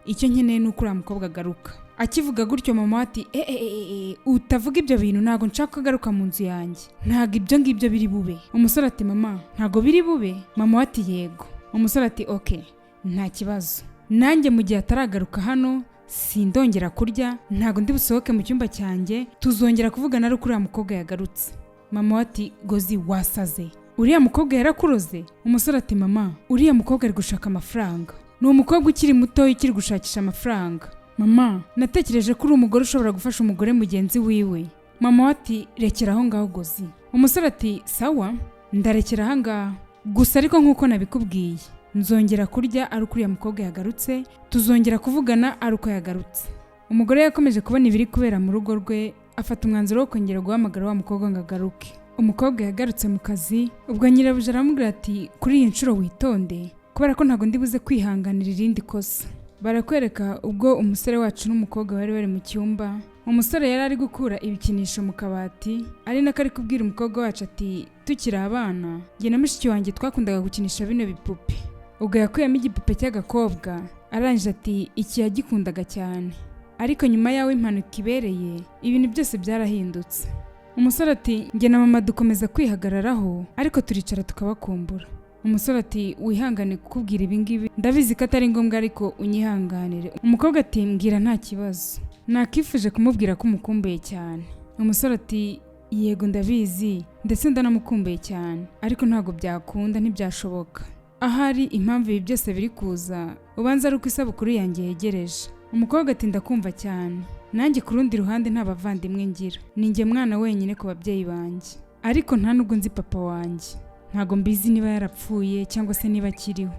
icyo nkeneye ni uko uriya mukobwa agaruka." Akivuga gutyo, mama ati: "E e e e, utavuga ibyo bintu, ntabwo nshaka ko agaruka mu nzu yanjye, ntabwo ibyo ngibyo biri bube." Umusore ati: "Mama, ntabwo biri bube?" Mama ati: "Yego." Umusore ati: "Okay, nta kibazo, nanjye mu gihe ataragaruka hano sindongera kurya, ntabwo ndi busohoke mu cyumba cyanjye. Tuzongera kuvugana ari uko uriya mukobwa yagarutse." Mama we ati: "Gozi, wasaze? Uriya mukobwa yarakuroze?" Umusore ati: "Mama, uriya mukobwa ari gushaka amafaranga, ni umukobwa ukiri muto ukiri gushakisha amafaranga. Mama, natekereje ko uri umugore ushobora gufasha umugore mugenzi wiwe." Mama we ati: "Rekera aho ngaho Gozi." Umusore ati: "Sawa, ndarekera aha ngaha gusa, ariko nk'uko nabikubwiye, nzongera kurya ari uko uriya mukobwa yagarutse, tuzongera kuvugana ari uko yagarutse." Umugore yakomeje kubona ibiri kubera mu rugo rwe, afata umwanzuro wo kongera guhamagara wa mukobwa ngo agaruke. Umukobwa yagarutse mu kazi, ubwo nyirabuja aramubwira ati: "Kuri iyi nshuro witonde, kubera ko ntabwo ndi buze kwihanganira irindi kosa." Barakwereka ubwo umusore wacu n'umukobwa bari bari mu cyumba. Umusore yari ari gukura ibikinisho mu kabati, ari nako ari kubwira umukobwa wacu ati: "Tukiri abana, njye na mushiki wanjye twakundaga gukinisha bino bipupe." Ubwo yakuyemo igipupe cy'agakobwa, arangije ati: "Iki yagikundaga cyane, ariko nyuma y'aho impanuka ibereye ibintu byose byarahindutse." Umusore ati: "Njye na mama dukomeza kwihagararaho, ariko turicara tukabakumbura." Umusore ati: "Wihangane kukubwira ibi ngibi, ndabizi ko atari ngombwa, ariko unyihanganire." Umukobwa ati: "Mbwira, nta kibazo." Nakifuje kumubwira ko umukumbuye cyane. Umusore ati: "Yego ndabizi, ndetse ndanamukumbuye cyane, ariko ntabwo byakunda, ntibyashoboka. Ahari impamvu ibi byose biri kuza ubanza ari uko isabukuru yanjye yegereje." Umukobwa ati: "Ndakumva cyane. Nanjye ku rundi ruhande nta bavandimwe ngira, ni njye mwana wenyine ku babyeyi banjye, ariko nta nubwo nzi papa wanjye. Ntabwo mbizi niba yarapfuye cyangwa se niba akiriho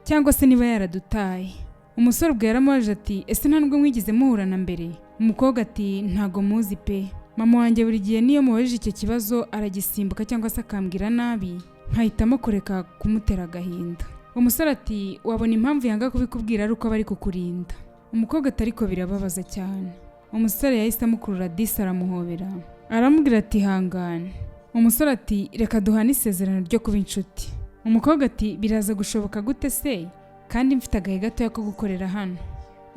cyangwa se niba yaradutaye." Umusore ubwo yaramubajije ati: "Ese nta nubwo mwigeze muhura na mbere?" Umukobwa ati: "Ntago muzi pe. Mama wanjye buri gihe niyo mubajije icyo kibazo aragisimbuka cyangwa se akambwira nabi." Nkahitamo kureka kumutera agahinda. Umusore ati: "Wabona impamvu yanga kubikubwira ari uko aba ari kukurinda." Umukobwa ati: "Ariko birababaza cyane." Umusore yahise amukurura disi, aramuhobera, aramubwira ati: "Hangane." Umusore ati: "Reka duhane isezerano ryo kuba inshuti." Umukobwa ati: "Biraza gushoboka gute se kandi mfite agahe gatoya ko gukorera hano?"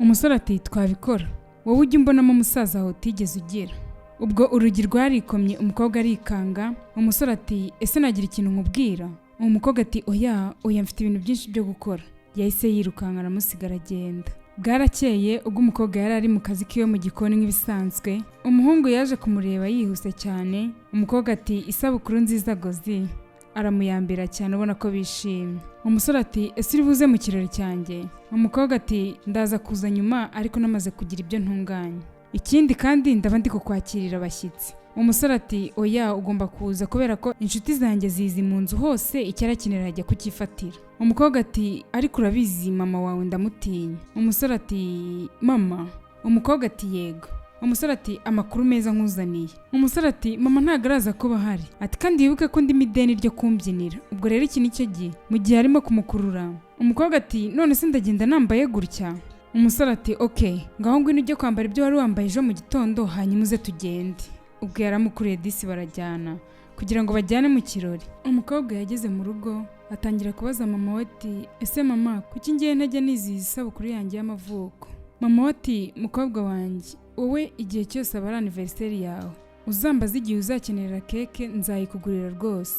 Umusore ati: "Twabikora, wowe ujya umbonamo umusaza aho utigeze ugira." Ubwo urugi rwarikomye, umukobwa arikanga. Umusore ati: "Ese nagira ikintu nkubwira?" Uwo mukobwa ati: "Oya, oya, mfite ibintu byinshi byo gukora." Yahise yirukanka, aramusiga, aragenda. Bwarakeye, ubwo umukobwa yari ari mu kazi kiwe mu gikoni nk'ibisanzwe, umuhungu yaje kumureba yihuse cyane. Umukobwa ati: "Isabukuru nziza Gozi." Aramuyambira cyane, ubona ko bishimye. Umusore ati: "Ese uri buze mu kirori cyanjye?" Umukobwa ati: "Ndaza kuza nyuma, ariko namaze kugira ibyo ntunganya. Ikindi kandi ndaba ndi kukwakirira abashyitsi." Umusore ati: "Oya, ugomba kuza kubera ko inshuti zanjye zizi mu nzu hose, icyo arakenera ajya kucyifatira." Umukobwa ati: "Ariko urabizi mama wawe ndamutinya." Umusore ati: "Mama?" Umukobwa ati: "Yego." Umusore ati: "Amakuru meza nkuzaniye." Umusore ati: "Mama ntabwo araza kuba ahari." Ati: "Kandi wibuke ko ndimo ideni ryo kumbyinira, ubwo rero iki nicyo gihe." Mu gihe arimo kumukurura, umukobwa ati: "None se ndagenda nambaye gutya?" Umusore ati: "Ok, ngaho ngwino ujye kwambara ibyo wari wambaye ejo mu gitondo, hanyuma uze tugende." Ubwo yaramukuriye disi, barajyana kugira ngo bajyane mu kirori. Umukobwa yageze mu rugo, atangira kubaza mama we ati: "Ese mama, kuki ngiye ntajya nizihiza isabukuru yanjye y'amavuko?" Mama we ati: "Mukobwa wanjye, wowe igihe cyose aba ari anniversaire yawe. Uzambaze igihe uzakenera keke, nzayikugurira rwose."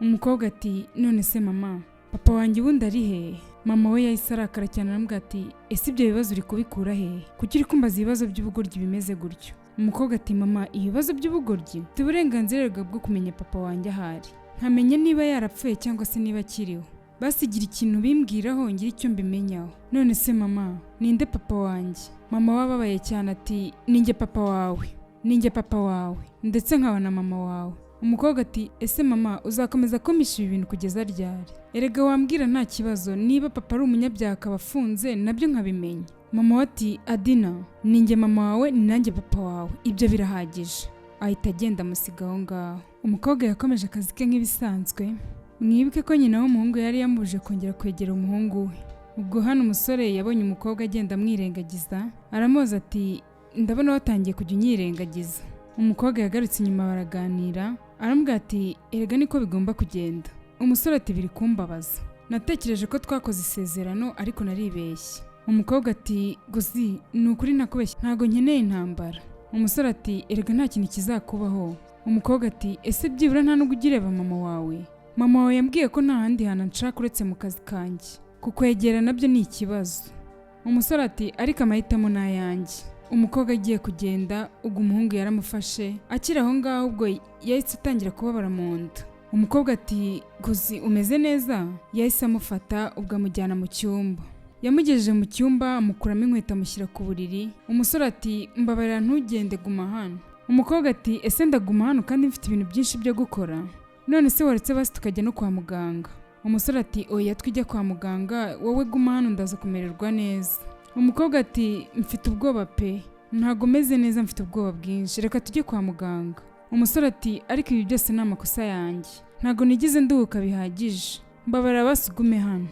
Umukobwa ati: "None se mama, papa wanjye ubundi ari hehe?" Mama we yahise arakara cyane, aramubwira ati: "Ese ibyo bibazo uri kubikura hehe? Kuki uri kumbaza ibibazo by'ubugoryi bimeze gutyo?" Umukobwa ati: "Mama, ibibazo by'ubugoryi? Mfite uburenganzira bwo kumenya papa wanjye ahari, nkamenya niba yarapfuye cyangwa se niba akiriho. Basigira ikintu bimbwiraho, ngira icyo mbimenyaho. None se mama, ninde papa wanjye?" Mama we ababaye cyane ati: "Ninjye papa wawe, ninjye papa wawe, ndetse nkaba na mama wawe." Umukobwa ati: "Ese mama, uzakomeza kumpisha ibi bintu kugeza ryari? Erega wambwira nta kibazo, niba papa ari umunyabyaha akaba afunze, nabyo nkabimenya." Mama we ati: "Adina, ninjye mama wawe, ni nanjye papa wawe, ibyo birahagije." Ahita agenda, amusiga aho ngaho. Umukobwa yakomeje akazi ke nk'ibisanzwe. Mwibuke ko nyina w'umuhungu yari yamubuje kongera kwegera umuhungu we. Ubwo hano umusore yabonye umukobwa agenda amwirengagiza, aramubaza ati: "Ndabona watangiye kujya unyirengagiza." Umukobwa yagarutse inyuma, baraganira, aramubwira ati: "Erega niko bigomba kugenda." Umusore ati: "Biri kumbabaza, natekereje ko twakoze isezerano ariko naribeshye." Umukobwa ati: "Guzi, ni ukuri ntakubeshya, ntabwo nkeneye intambara." Umusore ati: "Erega nta kintu kizakubaho." Umukobwa ati: "Ese byibura nta nubwo ujya ureba mama wawe? Mama wawe yambwiye ko nta handi hantu nshaka uretse mu kazi kanjye, kukwegera nabyo ni ikibazo." Umusore ati: "Ariko amahitamo ni ayanjye." Umukobwa agiye kugenda, ubwo umuhungu yaramufashe akiri aho ngaho. Ubwo yahise atangira kubabara mu nda. Umukobwa ati: "Guzi, umeze neza?" Yahise amufata, ubwo amujyana mu cyumba. Yamugejeje mu cyumba, amukuramo inkweto, amushyira ku buriri. Umusore ati: "Mbabarira, ntugende, guma hano." Umukobwa ati: "Ese ndaguma hano kandi mfite ibintu byinshi byo gukora? None se waretse basi tukajya no kwa muganga?" Umusore ati: "Oya, twijya kwa muganga, wowe guma hano, ndaza kumererwa neza." Umukobwa ati: "Mfite ubwoba pe, ntabwo meze neza, mfite ubwoba bwinshi, reka tujye kwa muganga." Umusore ati: "Ariko ibi byose ni amakosa yanjye, ntabwo nigeze nduhuka bihagije, mbabarira basi ugume hano."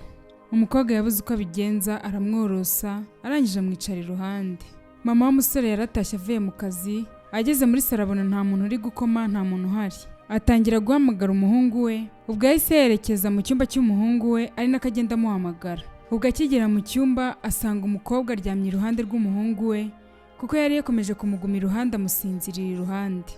Umukobwa yabuze uko abigenza, aramworosa, arangije amwicara iruhande. Mama w'umusore yaratashye avuye mu kazi. Ageze muri salo, abona nta muntu uri gukoma, nta muntu uhari, atangira guhamagara umuhungu we. Ubwo yahise yerekeza mu cyumba cy'umuhungu we, ari nako agenda amuhamagara. Ubwo akigera mu cyumba, asanga umukobwa aryamye iruhande rw'umuhungu we, kuko yari yakomeje kumuguma iruhande, amusinzirira iruhande.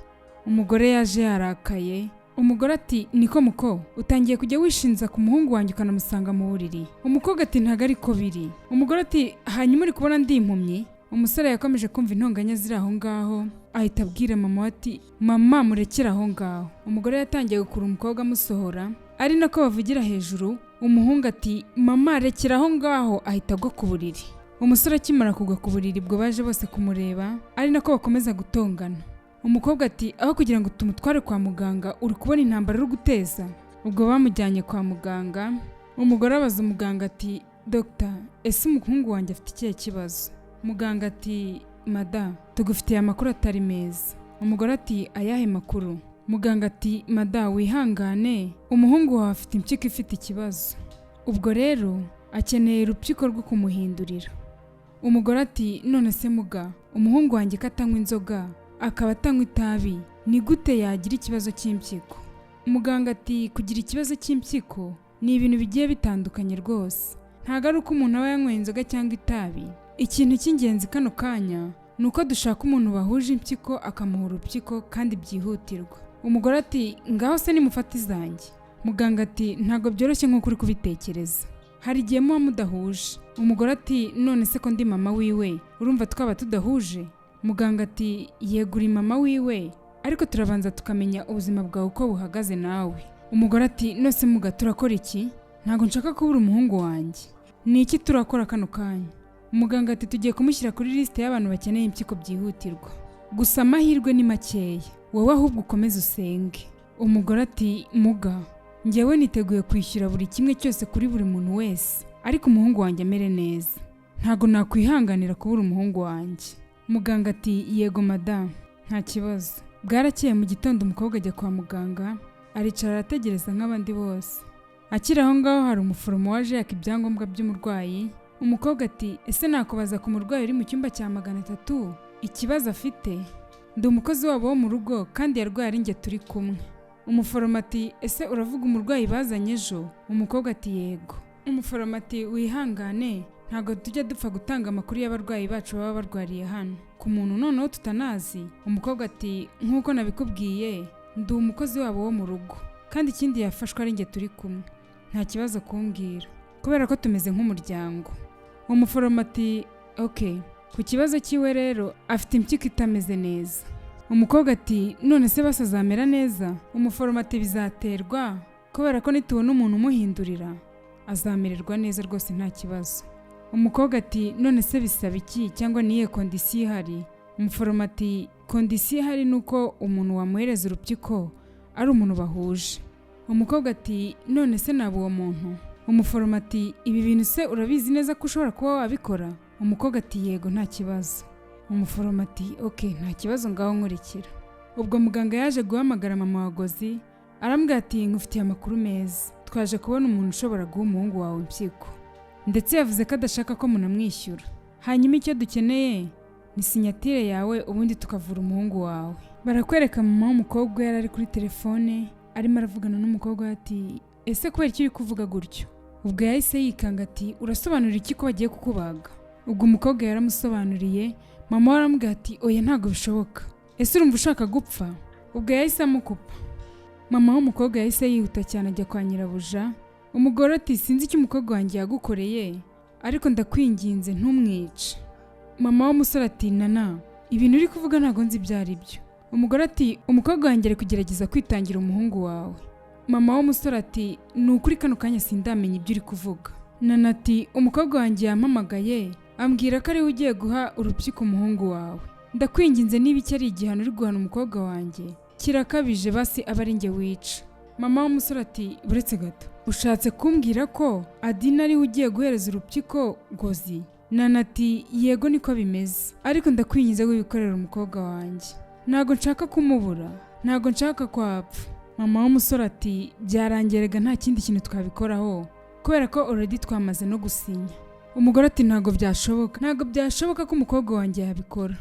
Umugore yaje yarakaye. Umugore ati: "Niko muko, utangiye kujya wishinza ku muhungu wanjye, ukanamusanga mu buriri?" Umukobwa ati: "Ntabwo ariko biri." Umugore ati: "Hanyuma uri kubona ndi impumyi?" Umusore yakomeje kumva intonganya ziri aho ngaho, ahita abwira mama we ati: "Mama, murekere aho ngaho." Umugore yatangiye gukura umukobwa, amusohora, ari nako bavugira hejuru. Umuhungu ati: "Mama, rekera aho ngaho." Ahita agwa ku buriri. Umusore akimara kugwa ku buriri, ubwo baje bose kumureba, ari nako bakomeza gutongana. Umukobwa ati: "Aho kugira ngo tumutware kwa muganga, uri kubona intambara uri guteza." Ubwo bamujyanye kwa muganga. Umugore abaza umuganga ati: "Dogita, ese umuhungu wanjye afite ikihe kibazo?" Muganga ati: "Mada, tugufitiye amakuru atari meza." Umugore ati: "Ayahe makuru?" Muganga ati: "Mada, wihangane, umuhungu wawe afite impyiko ifite ikibazo, ubwo rero akeneye urupyiko rwo kumuhindurira." Umugore ati: "None se muga, umuhungu wanjye ko atanywa inzoga, akaba atanywa itabi, ni gute yagira ikibazo cy'impyiko?" Muganga ati: "Kugira ikibazo cy'impyiko ni ibintu bigiye bitandukanye rwose, ntabwo ari uko umuntu aba yanyweye inzoga cyangwa itabi. Ikintu cy'ingenzi kano kanya ni uko dushaka umuntu bahuje impyiko akamuha urupyiko kandi byihutirwa." Umugore ati: "Ngaho se nimufate izanjye." Muganga ati: "Ntabwo byoroshye nk'uko uri kubitekereza, hari igihe muba mudahuje." Umugore ati: "None se ko ndi mama wiwe, urumva twaba tudahuje?" Muganga ati: "Yego, uri mama wiwe, ariko turabanza tukamenya ubuzima bwawe uko buhagaze nawe." Umugore ati: "Nose muga, turakora iki? Ntabwo nshaka kubura umuhungu wanjye, ni iki turakora kano kanya?" Muganga ati: "Tugiye kumushyira kuri lisite y'abantu bakeneye impyiko byihutirwa, gusa amahirwe ni makeya, wowe ahubwo ukomeze usenge." Umugore ati: "Muga, njyewe niteguye kwishyura buri kimwe cyose kuri buri muntu wese, ariko umuhungu wanjye amere neza. Ntabwo nakwihanganira kubura umuhungu wanjye." Muganga ati: "Yego madamu, nta kibazo." Bwarakeye mu gitondo, umukobwa ajya kwa muganga, aricara arategereza nk'abandi bose. Akiri aho ngaho, hari umuforomo waje yaka ibyangombwa by'umurwayi. Umukobwa ati: "Ese nakubaza ku murwayi uri mu cyumba cya 300 ikibazo afite? Ndi umukozi wabo wo mu rugo kandi yarwaye ari njye turi kumwe." Umuforomo ati: "Ese uravuga umurwayi bazanye ejo?" Umukobwa ati: "Yego." Umuforomo ati: "Wihangane, ntabwo tujya dupfa gutanga amakuru y'abarwayi bacu baba barwariye hano ku muntu noneho tutanazi." Umukobwa ati: "Nk'uko nabikubwiye, ndi umukozi wabo wo mu rugo, kandi ikindi yafashwe ari njye turi kumwe, nta kibazo kumbwira kubera ko tumeze nk'umuryango." Umuforomo ati: "Ok, ku kibazo cyiwe rero, afite impyiko itameze neza." Umukobwa ati: "None se basi azamera neza?" Umuforomo ati: "Bizaterwa, kubera ko nitubona umuntu umuhindurira azamererwa neza rwose, nta kibazo." Umukobwa ati: "None se bisaba iki, cyangwa niyihe condition ihari?" Umuforomo ati: "Condition ihari ni uko umuntu wamuhereza urupyiko ari umuntu bahuje." Umukobwa ati: "None se naba uwo muntu?" Umuforomo ati: "Ibi bintu se urabizi neza ko ushobora kuba wabikora?" Umukobwa ati: "Yego, nta kibazo." Umuforomo ati: "Ok, nta kibazo, ngaho nkurikira." Ubwo muganga yaje guhamagara mama wa Gozi, arambwira ati: "Nkufitiye amakuru meza, twaje kubona umuntu ushobora guha umuhungu wawe impyiko, ndetse yavuze ko adashaka ko munamwishyura. Hanyuma icyo dukeneye ni signature yawe, ubundi tukavura umuhungu wawe." Barakwereka mama w'umukobwa yari ari kuri telefone arimo aravugana n'umukobwa we, ati: "Ese kubera icyo uri kuvuga gutyo?" Ubwo yahise yikanga ati: "Urasobanura iki ko bagiye kukubaga?" Ubwo umukobwa yaramusobanuriye. Mama we aramubwira ati: "Oya, ntabwo bishoboka, ese urumva ushaka gupfa?" Ubwo yahise amukupa. Mama w'umukobwa yahise yihuta cyane ajya kwa nyirabuja. Umugore ati: "Sinzi icyo umukobwa wanjye yagukoreye, ariko ndakwinginze ntumwice." Mama w'umusore ati: "Nana, ibintu uri kuvuga ntabwo nzi ibyo ari byo." Umugore ati: "Umukobwa wanjye ari kugerageza kwitangira umuhungu wawe." Mama w'umusore ati: "Ni ukuri kano kanya sindamenya ibyo uri kuvuga." Nana ati: "Umukobwa wanjye yampamagaye ambwira ko ariwe ugiye guha urupyiko umuhungu wawe. Ndakwinginze, niba iki ari igihano uri guhana umukobwa wanjye kirakabije, basi aba ari njye wica." Mama w'umusore ati: "Buretse gato, ushatse kumbwira ko Adina ariwe ugiye guhereza urupyiko Gozi?" Nana ati: "Yego, niko bimeze, ariko ndakwinginze wibikorera umukobwa wanjye, ntabwo nshaka kumubura, ntabwo nshaka ko apfa." Mama w'umusore ati: "Byarangiye rega, nta kindi kintu twabikoraho kubera ko already twamaze no gusinya." Umugore ati: "Ntabwo byashoboka, ntabwo byashoboka ko umukobwa wanjye yabikora."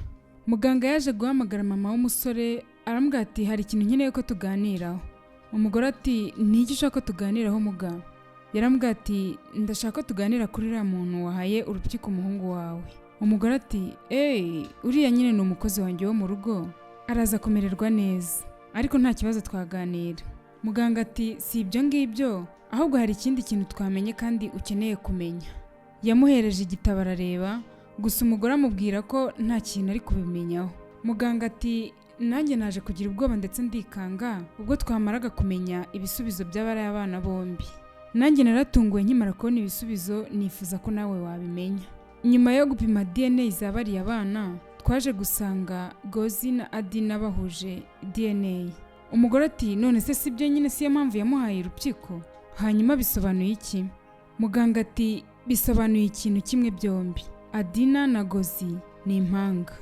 Muganga yaje guhamagara mama w'umusore, aramubwira ati: "Hari ikintu nkeneye ko tuganiraho." Umugore ati: "Ni iki ushaka ko tuganiraho, muganga?" Yaramubwira ati: "Ndashaka ko tuganira kuri uriya muntu wahaye urupyiko umuhungu wawe." Umugore ati: "Eee, uriya nyine ni umukozi wanjye wo mu rugo, araza kumererwa neza, ariko nta kibazo twaganira." Muganga ati: "Si ibyo ngibyo, ahubwo hari ikindi kintu twamenye kandi ukeneye kumenya." Yamuhereje igitabo arareba gusa, umugore amubwira ko nta kintu ari kubimenyaho. Muganga ati: "Nanjye naje kugira ubwoba ndetse ndikanga ubwo twamaraga kumenya ibisubizo by'abari abana bombi. Nanjye naratunguwe nkimara kubona ibisubizo, nifuza ko nawe wabimenya. Nyuma yo gupima DNA za bariya bana, twaje gusanga Gozi na Adina bahuje DNA." Umugore ati: "None se si byo nyine, siyo mpamvu yamuhaye urupyiko? Hanyuma bisobanuye iki?" Muganga ati: "Bisobanuye ikintu kimwe, byombi Adina na Gozi ni impanga."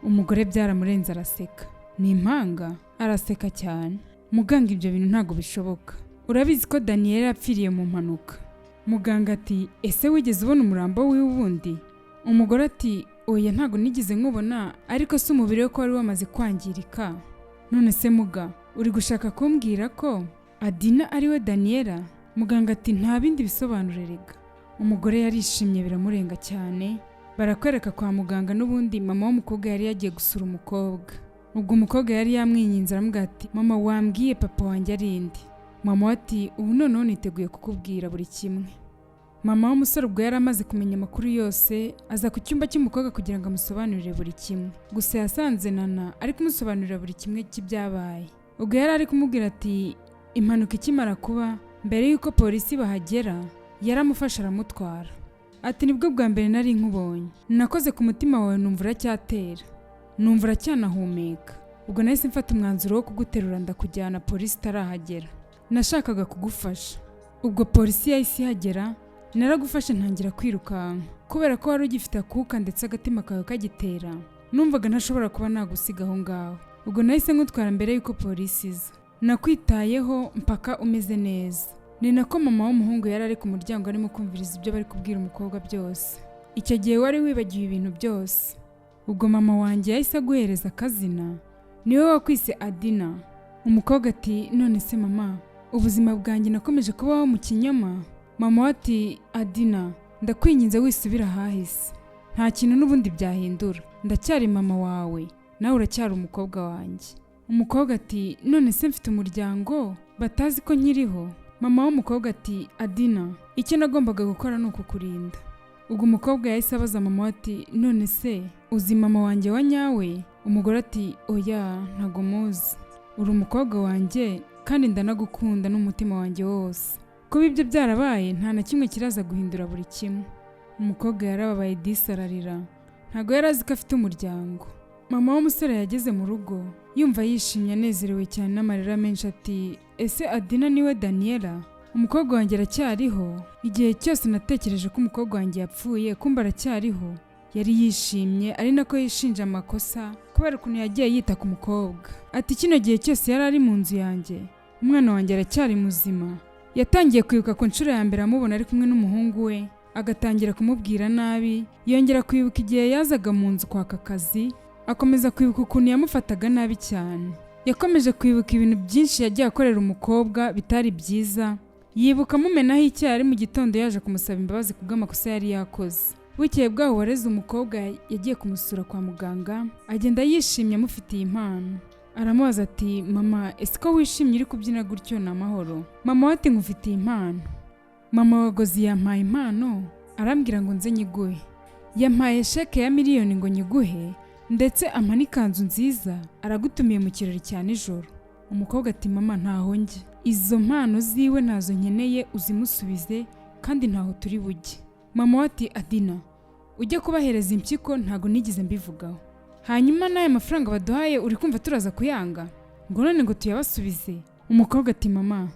Umugore byaramurenze araseka: "Ni impanga?" Araseka cyane. Muganga, ibyo bintu ntabwo bishoboka, urabizi ko Daniela yapfiriye mu mpanuka. Muganga ati: "Ese wigeze ubona umurambo wiwe ubundi?" Umugore ati: "Oya, ntabwo nigeze nkubona, ariko si umubiri we ko wari wamaze kwangirika? None se muga, uri gushaka kumbwira ko Adina ariwe Daniela?" Muganga ati: "Nta bindi bisobanuro rega." Umugore yarishimye biramurenga cyane. Barakwereka kwa muganga n'ubundi mama w'umukobwa yari yagiye gusura umukobwa. Ubwo umukobwa yari yamwinginze, aramubwira ati: "Mama, wambwiye papa wanjye ari inde?" Mama we ati: "Ubu noneho niteguye kukubwira buri kimwe." Mama w'umusore ubwo yari amaze kumenya amakuru yose, aza ku cyumba cy'umukobwa kugira ngo amusobanurire buri kimwe. Gusa yasanze Nana ari kumusobanurira buri kimwe cy'ibyabaye. Ubwo yari ari kumubwira ati: "Impanuka ikimara kuba, mbere y'uko polisi bahagera, yaramufashe aramutwara." Ati: "Nibwo bwa mbere nari nkubonye, nakoze ku mutima wawe numva uracyatera, numva uracyanahumeka. Ubwo nahise mfata umwanzuro wo kuguterura ndakujyana polisi itarahagera. Nashakaga kugufasha. Ubwo polisi yahise ihagera, naragufashe ntangira kwirukanka kubera ko wari ugifite akuka ndetse agatima kawe kagitera. Numvaga ntashobora kuba nagusiga aho ngaho. Ubwo nahise nkutwara mbere y'uko polisi iza. Nakwitayeho mpaka umeze neza." Ni nako mama w'umuhungu yari ari ku muryango arimo kumviriza ibyo bari kubwira umukobwa byose. "Icyo gihe wari wibagiwe ibintu byose. Ubwo mama wanjye yahise aguhereza akazina, niwe wakwise Adina." Umukobwa ati: "None se mama, ubuzima bwanjye nakomeje kubaho mu kinyoma?" Mama we ati: "Adina, ndakwinginze wisubira ahahise, nta kintu n'ubundi byahindura. Ndacyari mama wawe, nawe uracyari umukobwa wanjye." Umukobwa ati: "None se mfite umuryango batazi ko nkiriho?" Mama w'umukobwa ati: "Adina, icyo nagombaga gukora ni ukukurinda." Ubwo umukobwa yahise abaza mama we ati: "None se uzi mama wanjye wa nyawe?" Umugore ati: "Oya, ntago muzi. Uri umukobwa wanjye kandi ndanagukunda n'umutima wanjye wose. Kuba ibyo byarabaye nta na kimwe kiraza guhindura buri kimwe." Umukobwa yarababaye disi, ararira. Ntago yari azi ko afite umuryango. Mama w'umusore yageze mu rugo yumva yishimye, anezerewe cyane n'amarira menshi, ati: "Ese Adina niwe Daniela? Umukobwa wanjye aracyariho? Igihe cyose natekereje ko umukobwa wanjye yapfuye, kumbe aracyariho." Yari yishimye ari nako yishinja amakosa kubera ukuntu yagiye yita ku mukobwa. Ati: "Kino gihe cyose yari ari mu nzu yanjye, umwana wanjye aracyari muzima." Yatangiye kwibuka ku nshuro ya mbere amubona ari kumwe n'umuhungu we, agatangira kumubwira nabi. Yongera kwibuka igihe yazaga mu nzu kwaka akazi, akomeza kwibuka ukuntu yamufataga nabi cyane. Yakomeje kwibuka ibintu byinshi yagiye akorera umukobwa bitari byiza. Yibuka amumenaho icyayi ari mu gitondo yaje kumusaba imbabazi kubw'amakosa yari yakoze. Bukeye bwaho, wareze umukobwa yagiye kumusura kwa muganga, agenda yishimye amufitiye impano. Aramubaza ati: "Mama, ese ko wishimye uri kubyina gutyo, ni amahoro?" Mama we ati: "Nkufitiye impano. Mama wa Gozi yampaye impano, arambwira ngo nze nyiguhe. Yampaye sheke ya 1 miliyoni ngo nyiguhe, ndetse ampa n'ikanzu nziza. Aragutumiye mu kirori cya nijoro." Umukobwa ati: "Mama, ntaho njye. Izo mpano ziwe ntazo nkeneye, uzimusubize kandi ntaho turi bujye." Mama we ati: "Adina, ujye kubahereza impyiko ntago nigeze mbivugaho. Hanyuma n'aya mafaranga baduhaye uri kumva turaza kuyanga ngo none ngo tuyabasubize?" Umukobwa ati: "Mama,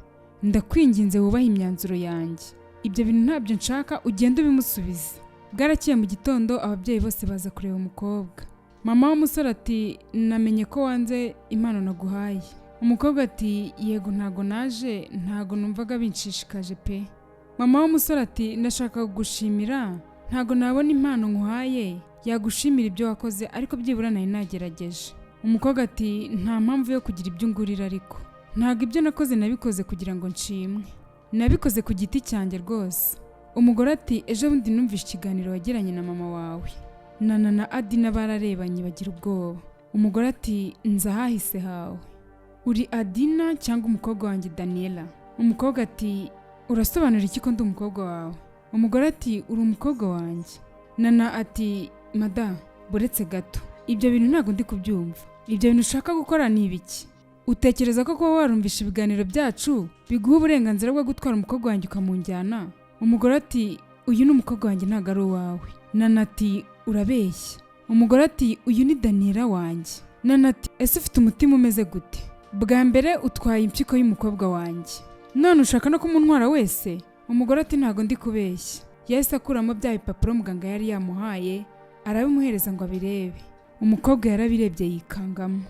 ndakwinginze wubahe imyanzuro yanjye. Ibyo bintu ntabyo nshaka, ugende ubimusubize." Bwarakeye mu gitondo, ababyeyi bose baza kureba umukobwa. Mama w'umusore ati: "Namenye ko wanze impano naguhaye." Umukobwa ati: "Yego, ntago naje, ntago numvaga binshishikaje pe." Mama w'umusore ati: "Ndashaka kugushimira. Ntago nabona impano nkuhaye yagushimira ibyo wakoze, ariko byibura nari nagerageje." Umukobwa ati: "Nta mpamvu yo kugira ibyo ungurira, ariko ntabwo ibyo nakoze nabikoze kugira ngo nshimwe, nabikoze ku giti cyanjye rwose." Umugore ati: "Ejo bundi numvise ikiganiro wagiranye na mama wawe." Nana na Adina bararebanye bagira ubwoba. Umugore ati: "Nzi ahahise hawe. Uri Adina cyangwa umukobwa wanjye Daniela?" Umukobwa ati: "Urasobanura iki ko ndi umukobwa wawe?" Umugore ati: "Uri umukobwa wanjye." Nana ati: "Mada, buretse gato, ibyo bintu ntabwo ndi kubyumva. Ibyo bintu ushaka gukora ni ibiki? Utekereza ko kuba warumvisha ibiganiro byacu biguha uburenganzira bwo gutwara umukobwa wanjye ukamunjyana?" Umugore ati: "Uyu ni umukobwa wanjye, ntabwo ari uwawe." Nana ati: "Urabeshya." Umugore ati: "Uyu ni Daniela wanjye." Nana ati: "Ese ufite umutima umeze gute? Bwa mbere utwaye impyiko y'umukobwa wanjye, none ushaka no kumuntwara wese?" Umugore ati: "Ntabwo ndi kubeshya." Yahise akuramo bya bipapuro muganga yari yamuhaye, arabimuhereza ngo abirebe. Umukobwa yarabirebye yikangamo.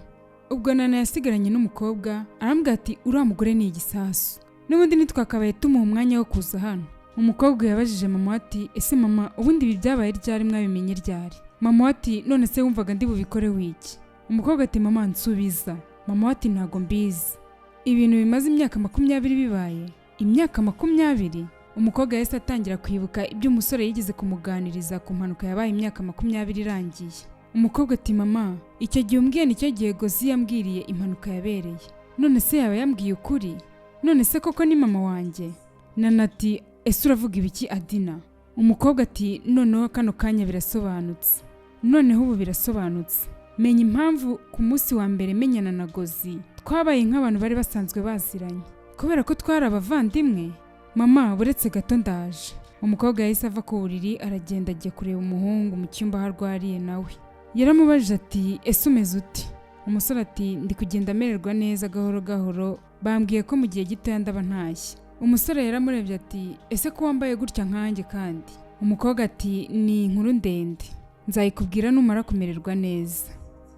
Ubwo Nana yasigaranye n'umukobwa, arambwira ati: "Uriya mugore ni igisasu, n'ubundi ntitwakabaye tumuha umwanya wo kuza hano." Umukobwa yabajije mama we ati: "Ese mama, ubundi ibi byabaye ryari? Mwabimenye ryari?" Mama we ati: "None se wumvaga ndi bubikore wiki?" Umukobwa ati: "Mama, nsubiza." Mama we ati: "Ntago mbizi, ibintu bimaze imyaka 20 bibaye." Imyaka 20! Umukobwa yahise atangira kwibuka ibyo umusore yigeze kumuganiriza ku mpanuka yabaye imyaka 20 irangiye. Umukobwa ati: "Mama, icyo gihe umbwiye nicyo gihe Gozi yambwiriye impanuka yabereye. None se yaba yambwiye ukuri? None se koko ni mama wanjye?" Nana ati: "Ese uravuga ibiki, Adina?" Umukobwa ati: "Noneho kano kanya birasobanutse, noneho ubu birasobanutse. Menya impamvu ku munsi wa mbere menyana na Gozi twabaye nk'abantu bari basanzwe baziranye, kubera ko twari abavandimwe. Mama, buretse gato ndaje." Umukobwa yahise ava ku buriri aragenda ajya kureba umuhungu mu cyumba aho arwariye nawe. Yaramubajije ati: "Ese umeze ute?" Umusore ati: "Ndi kugenda amererwa neza gahoro gahoro, bambwiye ko mu gihe gitoya ndaba ntashye." Umusore yaramurebye ati: "Ese ko wambaye gutya nkanjye kandi?" Umukobwa ati: "Ni inkuru ndende, nzayikubwira numara kumererwa neza."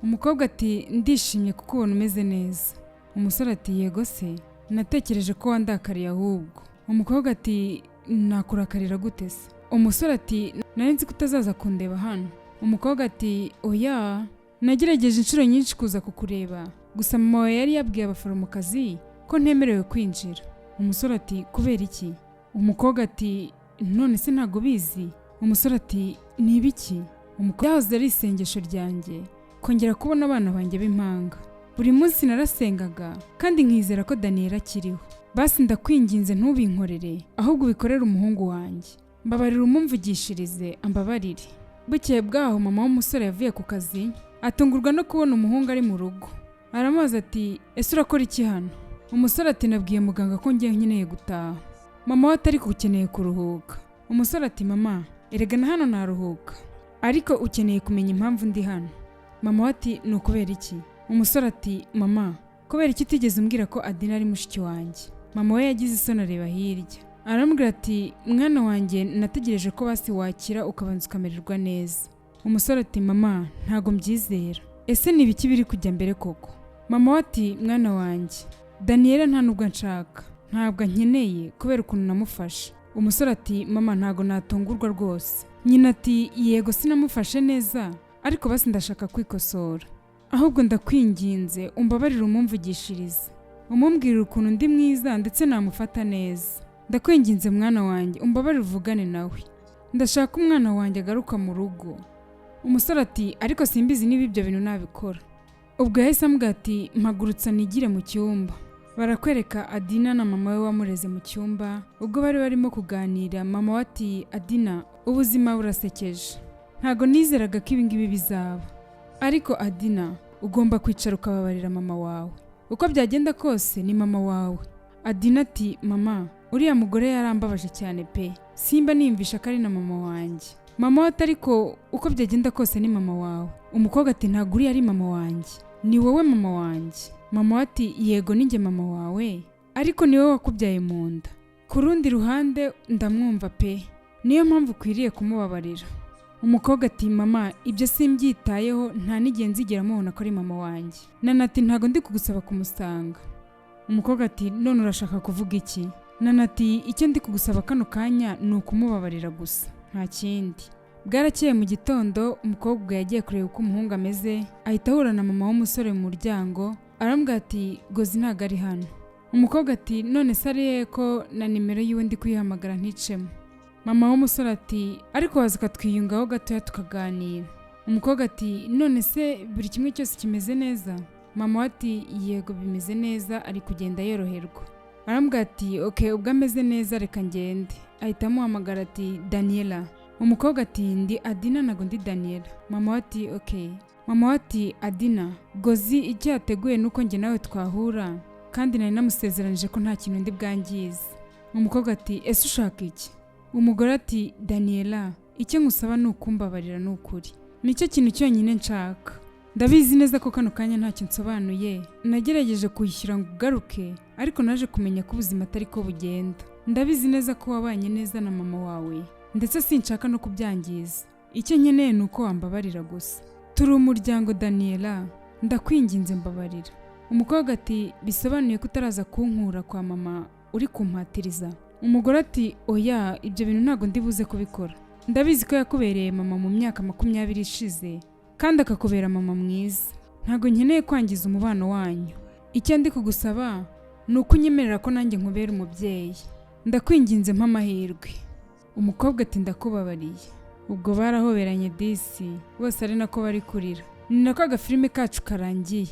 Umukobwa ati: "Ndishimye kuko ubona umeze neza." Umusore ati: "Yego se, natekereje ko wandakariye ahubwo." Umukobwa ati: "Nakurakarira gute se?" Umusore ati: "Nari nzi ko utazaza kundeba hano." Umukobwa ati: "Oya, nagerageje inshuro nyinshi kuza kukureba, gusa mama wawe yari yabwiye abaforomokazi ko ntemerewe kwinjira." Umusore ati: "Kubera iki?" Umukobwa ati: "None se ntabwo ubizi?" Umusore ati: "Ni ibiki?" Umukobwa: "Byahoze ari isengesho ryanjye kongera kubona abana banjye b'impanga. Buri munsi narasengaga kandi nkizera ko Daniyeli akiriho. Basi ndakwinginze ntubinkorere, ahubwo ubikorere umuhungu wanjye. Mbabarira umumvugishirize ambabarire." Bukeye bwaho mama w'umusore yavuye ku kazi, atungurwa no kubona umuhungu ari mu rugo. Aramubaza ati: "Ese urakora iki hano?" Umusore ati: "Nabwiye muganga ko ngiye nkeneye gutaha." Mama we atari ukeneye kuruhuka. Umusore ati: "Mama, erega na hano naruhuka, ariko ukeneye kumenya impamvu ndi hano." Mama we ati: "Ni ukubera iki?" Umusore ati: "Mama, kubera iki utigeze umbwira ko Adina ari mushiki wanjye?" Mama we yagize isoni areba hirya, aramubwira ati: "Mwana wanjye, nategereje ko basi wakira ukabanza ukamererwa neza." Umusore ati: "Mama, ntago mbyizera. Ese ni ibiki biri kujya mbere koko?" Mama we ati: "Mwana wanjye, Daniyela nta nubwo anshaka, ntabwo ankeneye kubera ukuntu namufashe." Umusore ati: "Mama, ntago natungurwa rwose." Nyina ati: "Yego, sinamufashe neza, ariko basi ndashaka kwikosora. Ahubwo ndakwinginze umbabarire umumvugishirize, umumbwirire ukuntu ndi mwiza ndetse namufata neza. Ndakwinginze mwana wanjye, umbabarire uvugane nawe. Ndashaka umwana wanjye agaruka mu rugo." Umusore ati: "Ariko simbizi niba ibyo bintu nabikora." Ubwo yahise amubwira ati: "Mpagurutsa nigire mu cyumba." Barakwereka Adina na mama we wamureze mu cyumba. Ubwo bari barimo kuganira, mama we ati: "Adina, ubuzima burasekeje. Ntago nizeraga ko ibi ngibi bizaba, ariko Adina, ugomba kwicara ukababarira mama wawe. Uko byagenda kose ni mama wawe." Adina ati: "Mama, uriya mugore yarambabaje cyane pe, simba niyumvisha ko ari na mama wanjye." Mama we ati: "Ariko uko byagenda kose ni mama wawe." Umukobwa ati: "Ntabwo uriya ari mama wanjye, ni wowe mama wanjye." Mama we ati: "Yego, ninjye mama wawe, ariko ni wowe wakubyaye mu nda. Ku rundi ruhande ndamwumva pe, niyo mpamvu ukwiriye kumubabarira." Umukobwa ati: "Mama, ibyo simbyitayeho, nta n'igihe nzigera mubona ko ari mama wanjye." Nana ati: "Ntabwo ndi kugusaba kumusanga." Umukobwa ati: "None urashaka kuvuga iki?" Nana ati: "Icyo ndi kugusaba kano kanya ni ukumubabarira gusa, nta kindi." Bwarakeye mu gitondo, umukobwa yagiye kureba uko umuhungu ameze, ahita ahura na mama w'umusore mu muryango. Aramubwira ati: "Gozi ntabwo ari hano." Umukobwa ati: "None se ari he, ko na nimero yiwe ndi kuyihamagara nticemo?" Mama w'umusore ati: "Ariko waza ukatwiyungaho gatoya tukaganira." Umukobwa ati: "None se buri kimwe cyose kimeze neza?" Mama we ati: "Yego, bimeze neza, ari kugenda yoroherwa." Aramubwira ati: "Ok, ubwo ameze neza reka ngende." Ahita amuhamagara ati: "Daniela." Umukobwa ati: "Ndi Adina, ntabwo ndi Daniela." Mama we ati: "Ok." Mama we ati: "Adina, Gozi icyo yateguye ni uko njye nawe twahura, kandi nari namusezeranije ko nta kintu ndi bwangize." Umukobwa ati: "Ese ushaka iki?" Umugore ati: "Daniela, icyo nkusaba ni ukumbabarira, ni ukuri nicyo kintu cyonyine nshaka. Ndabizi neza ko kano kanya ntacyo nsobanuye. Nagerageje kwishyura ngo ugaruke, ariko naje kumenya ko ubuzima atari ko bugenda. Ndabizi neza ko wabanye neza na mama wawe, ndetse sinshaka no kubyangiza. Icyo nkeneye ni uko wambabarira gusa. Turi umuryango, Daniela. Ndakwinginze, mbabarira." Umukobwa ati: "Bisobanuye ko utaraza kunkura kwa mama, uri kumpatiriza?" Umugore ati: "Oya, ibyo bintu ntabwo ndi buze kubikora. Ndabizi ko yakubereye mama mu myaka 20 ishize kandi akakubera mama mwiza. Ntabwo nkeneye kwangiza umubano wanyu. Icyo ndi kugusaba ni uko unyemerera ko nanjye nkubera umubyeyi. Ndakwinginze, mpa amahirwe." Umukobwa ati: "Ndakubabariye." Ubwo barahoberanye disi, bose ari nako bari kurira. Ni nako agafilime kacu karangiye.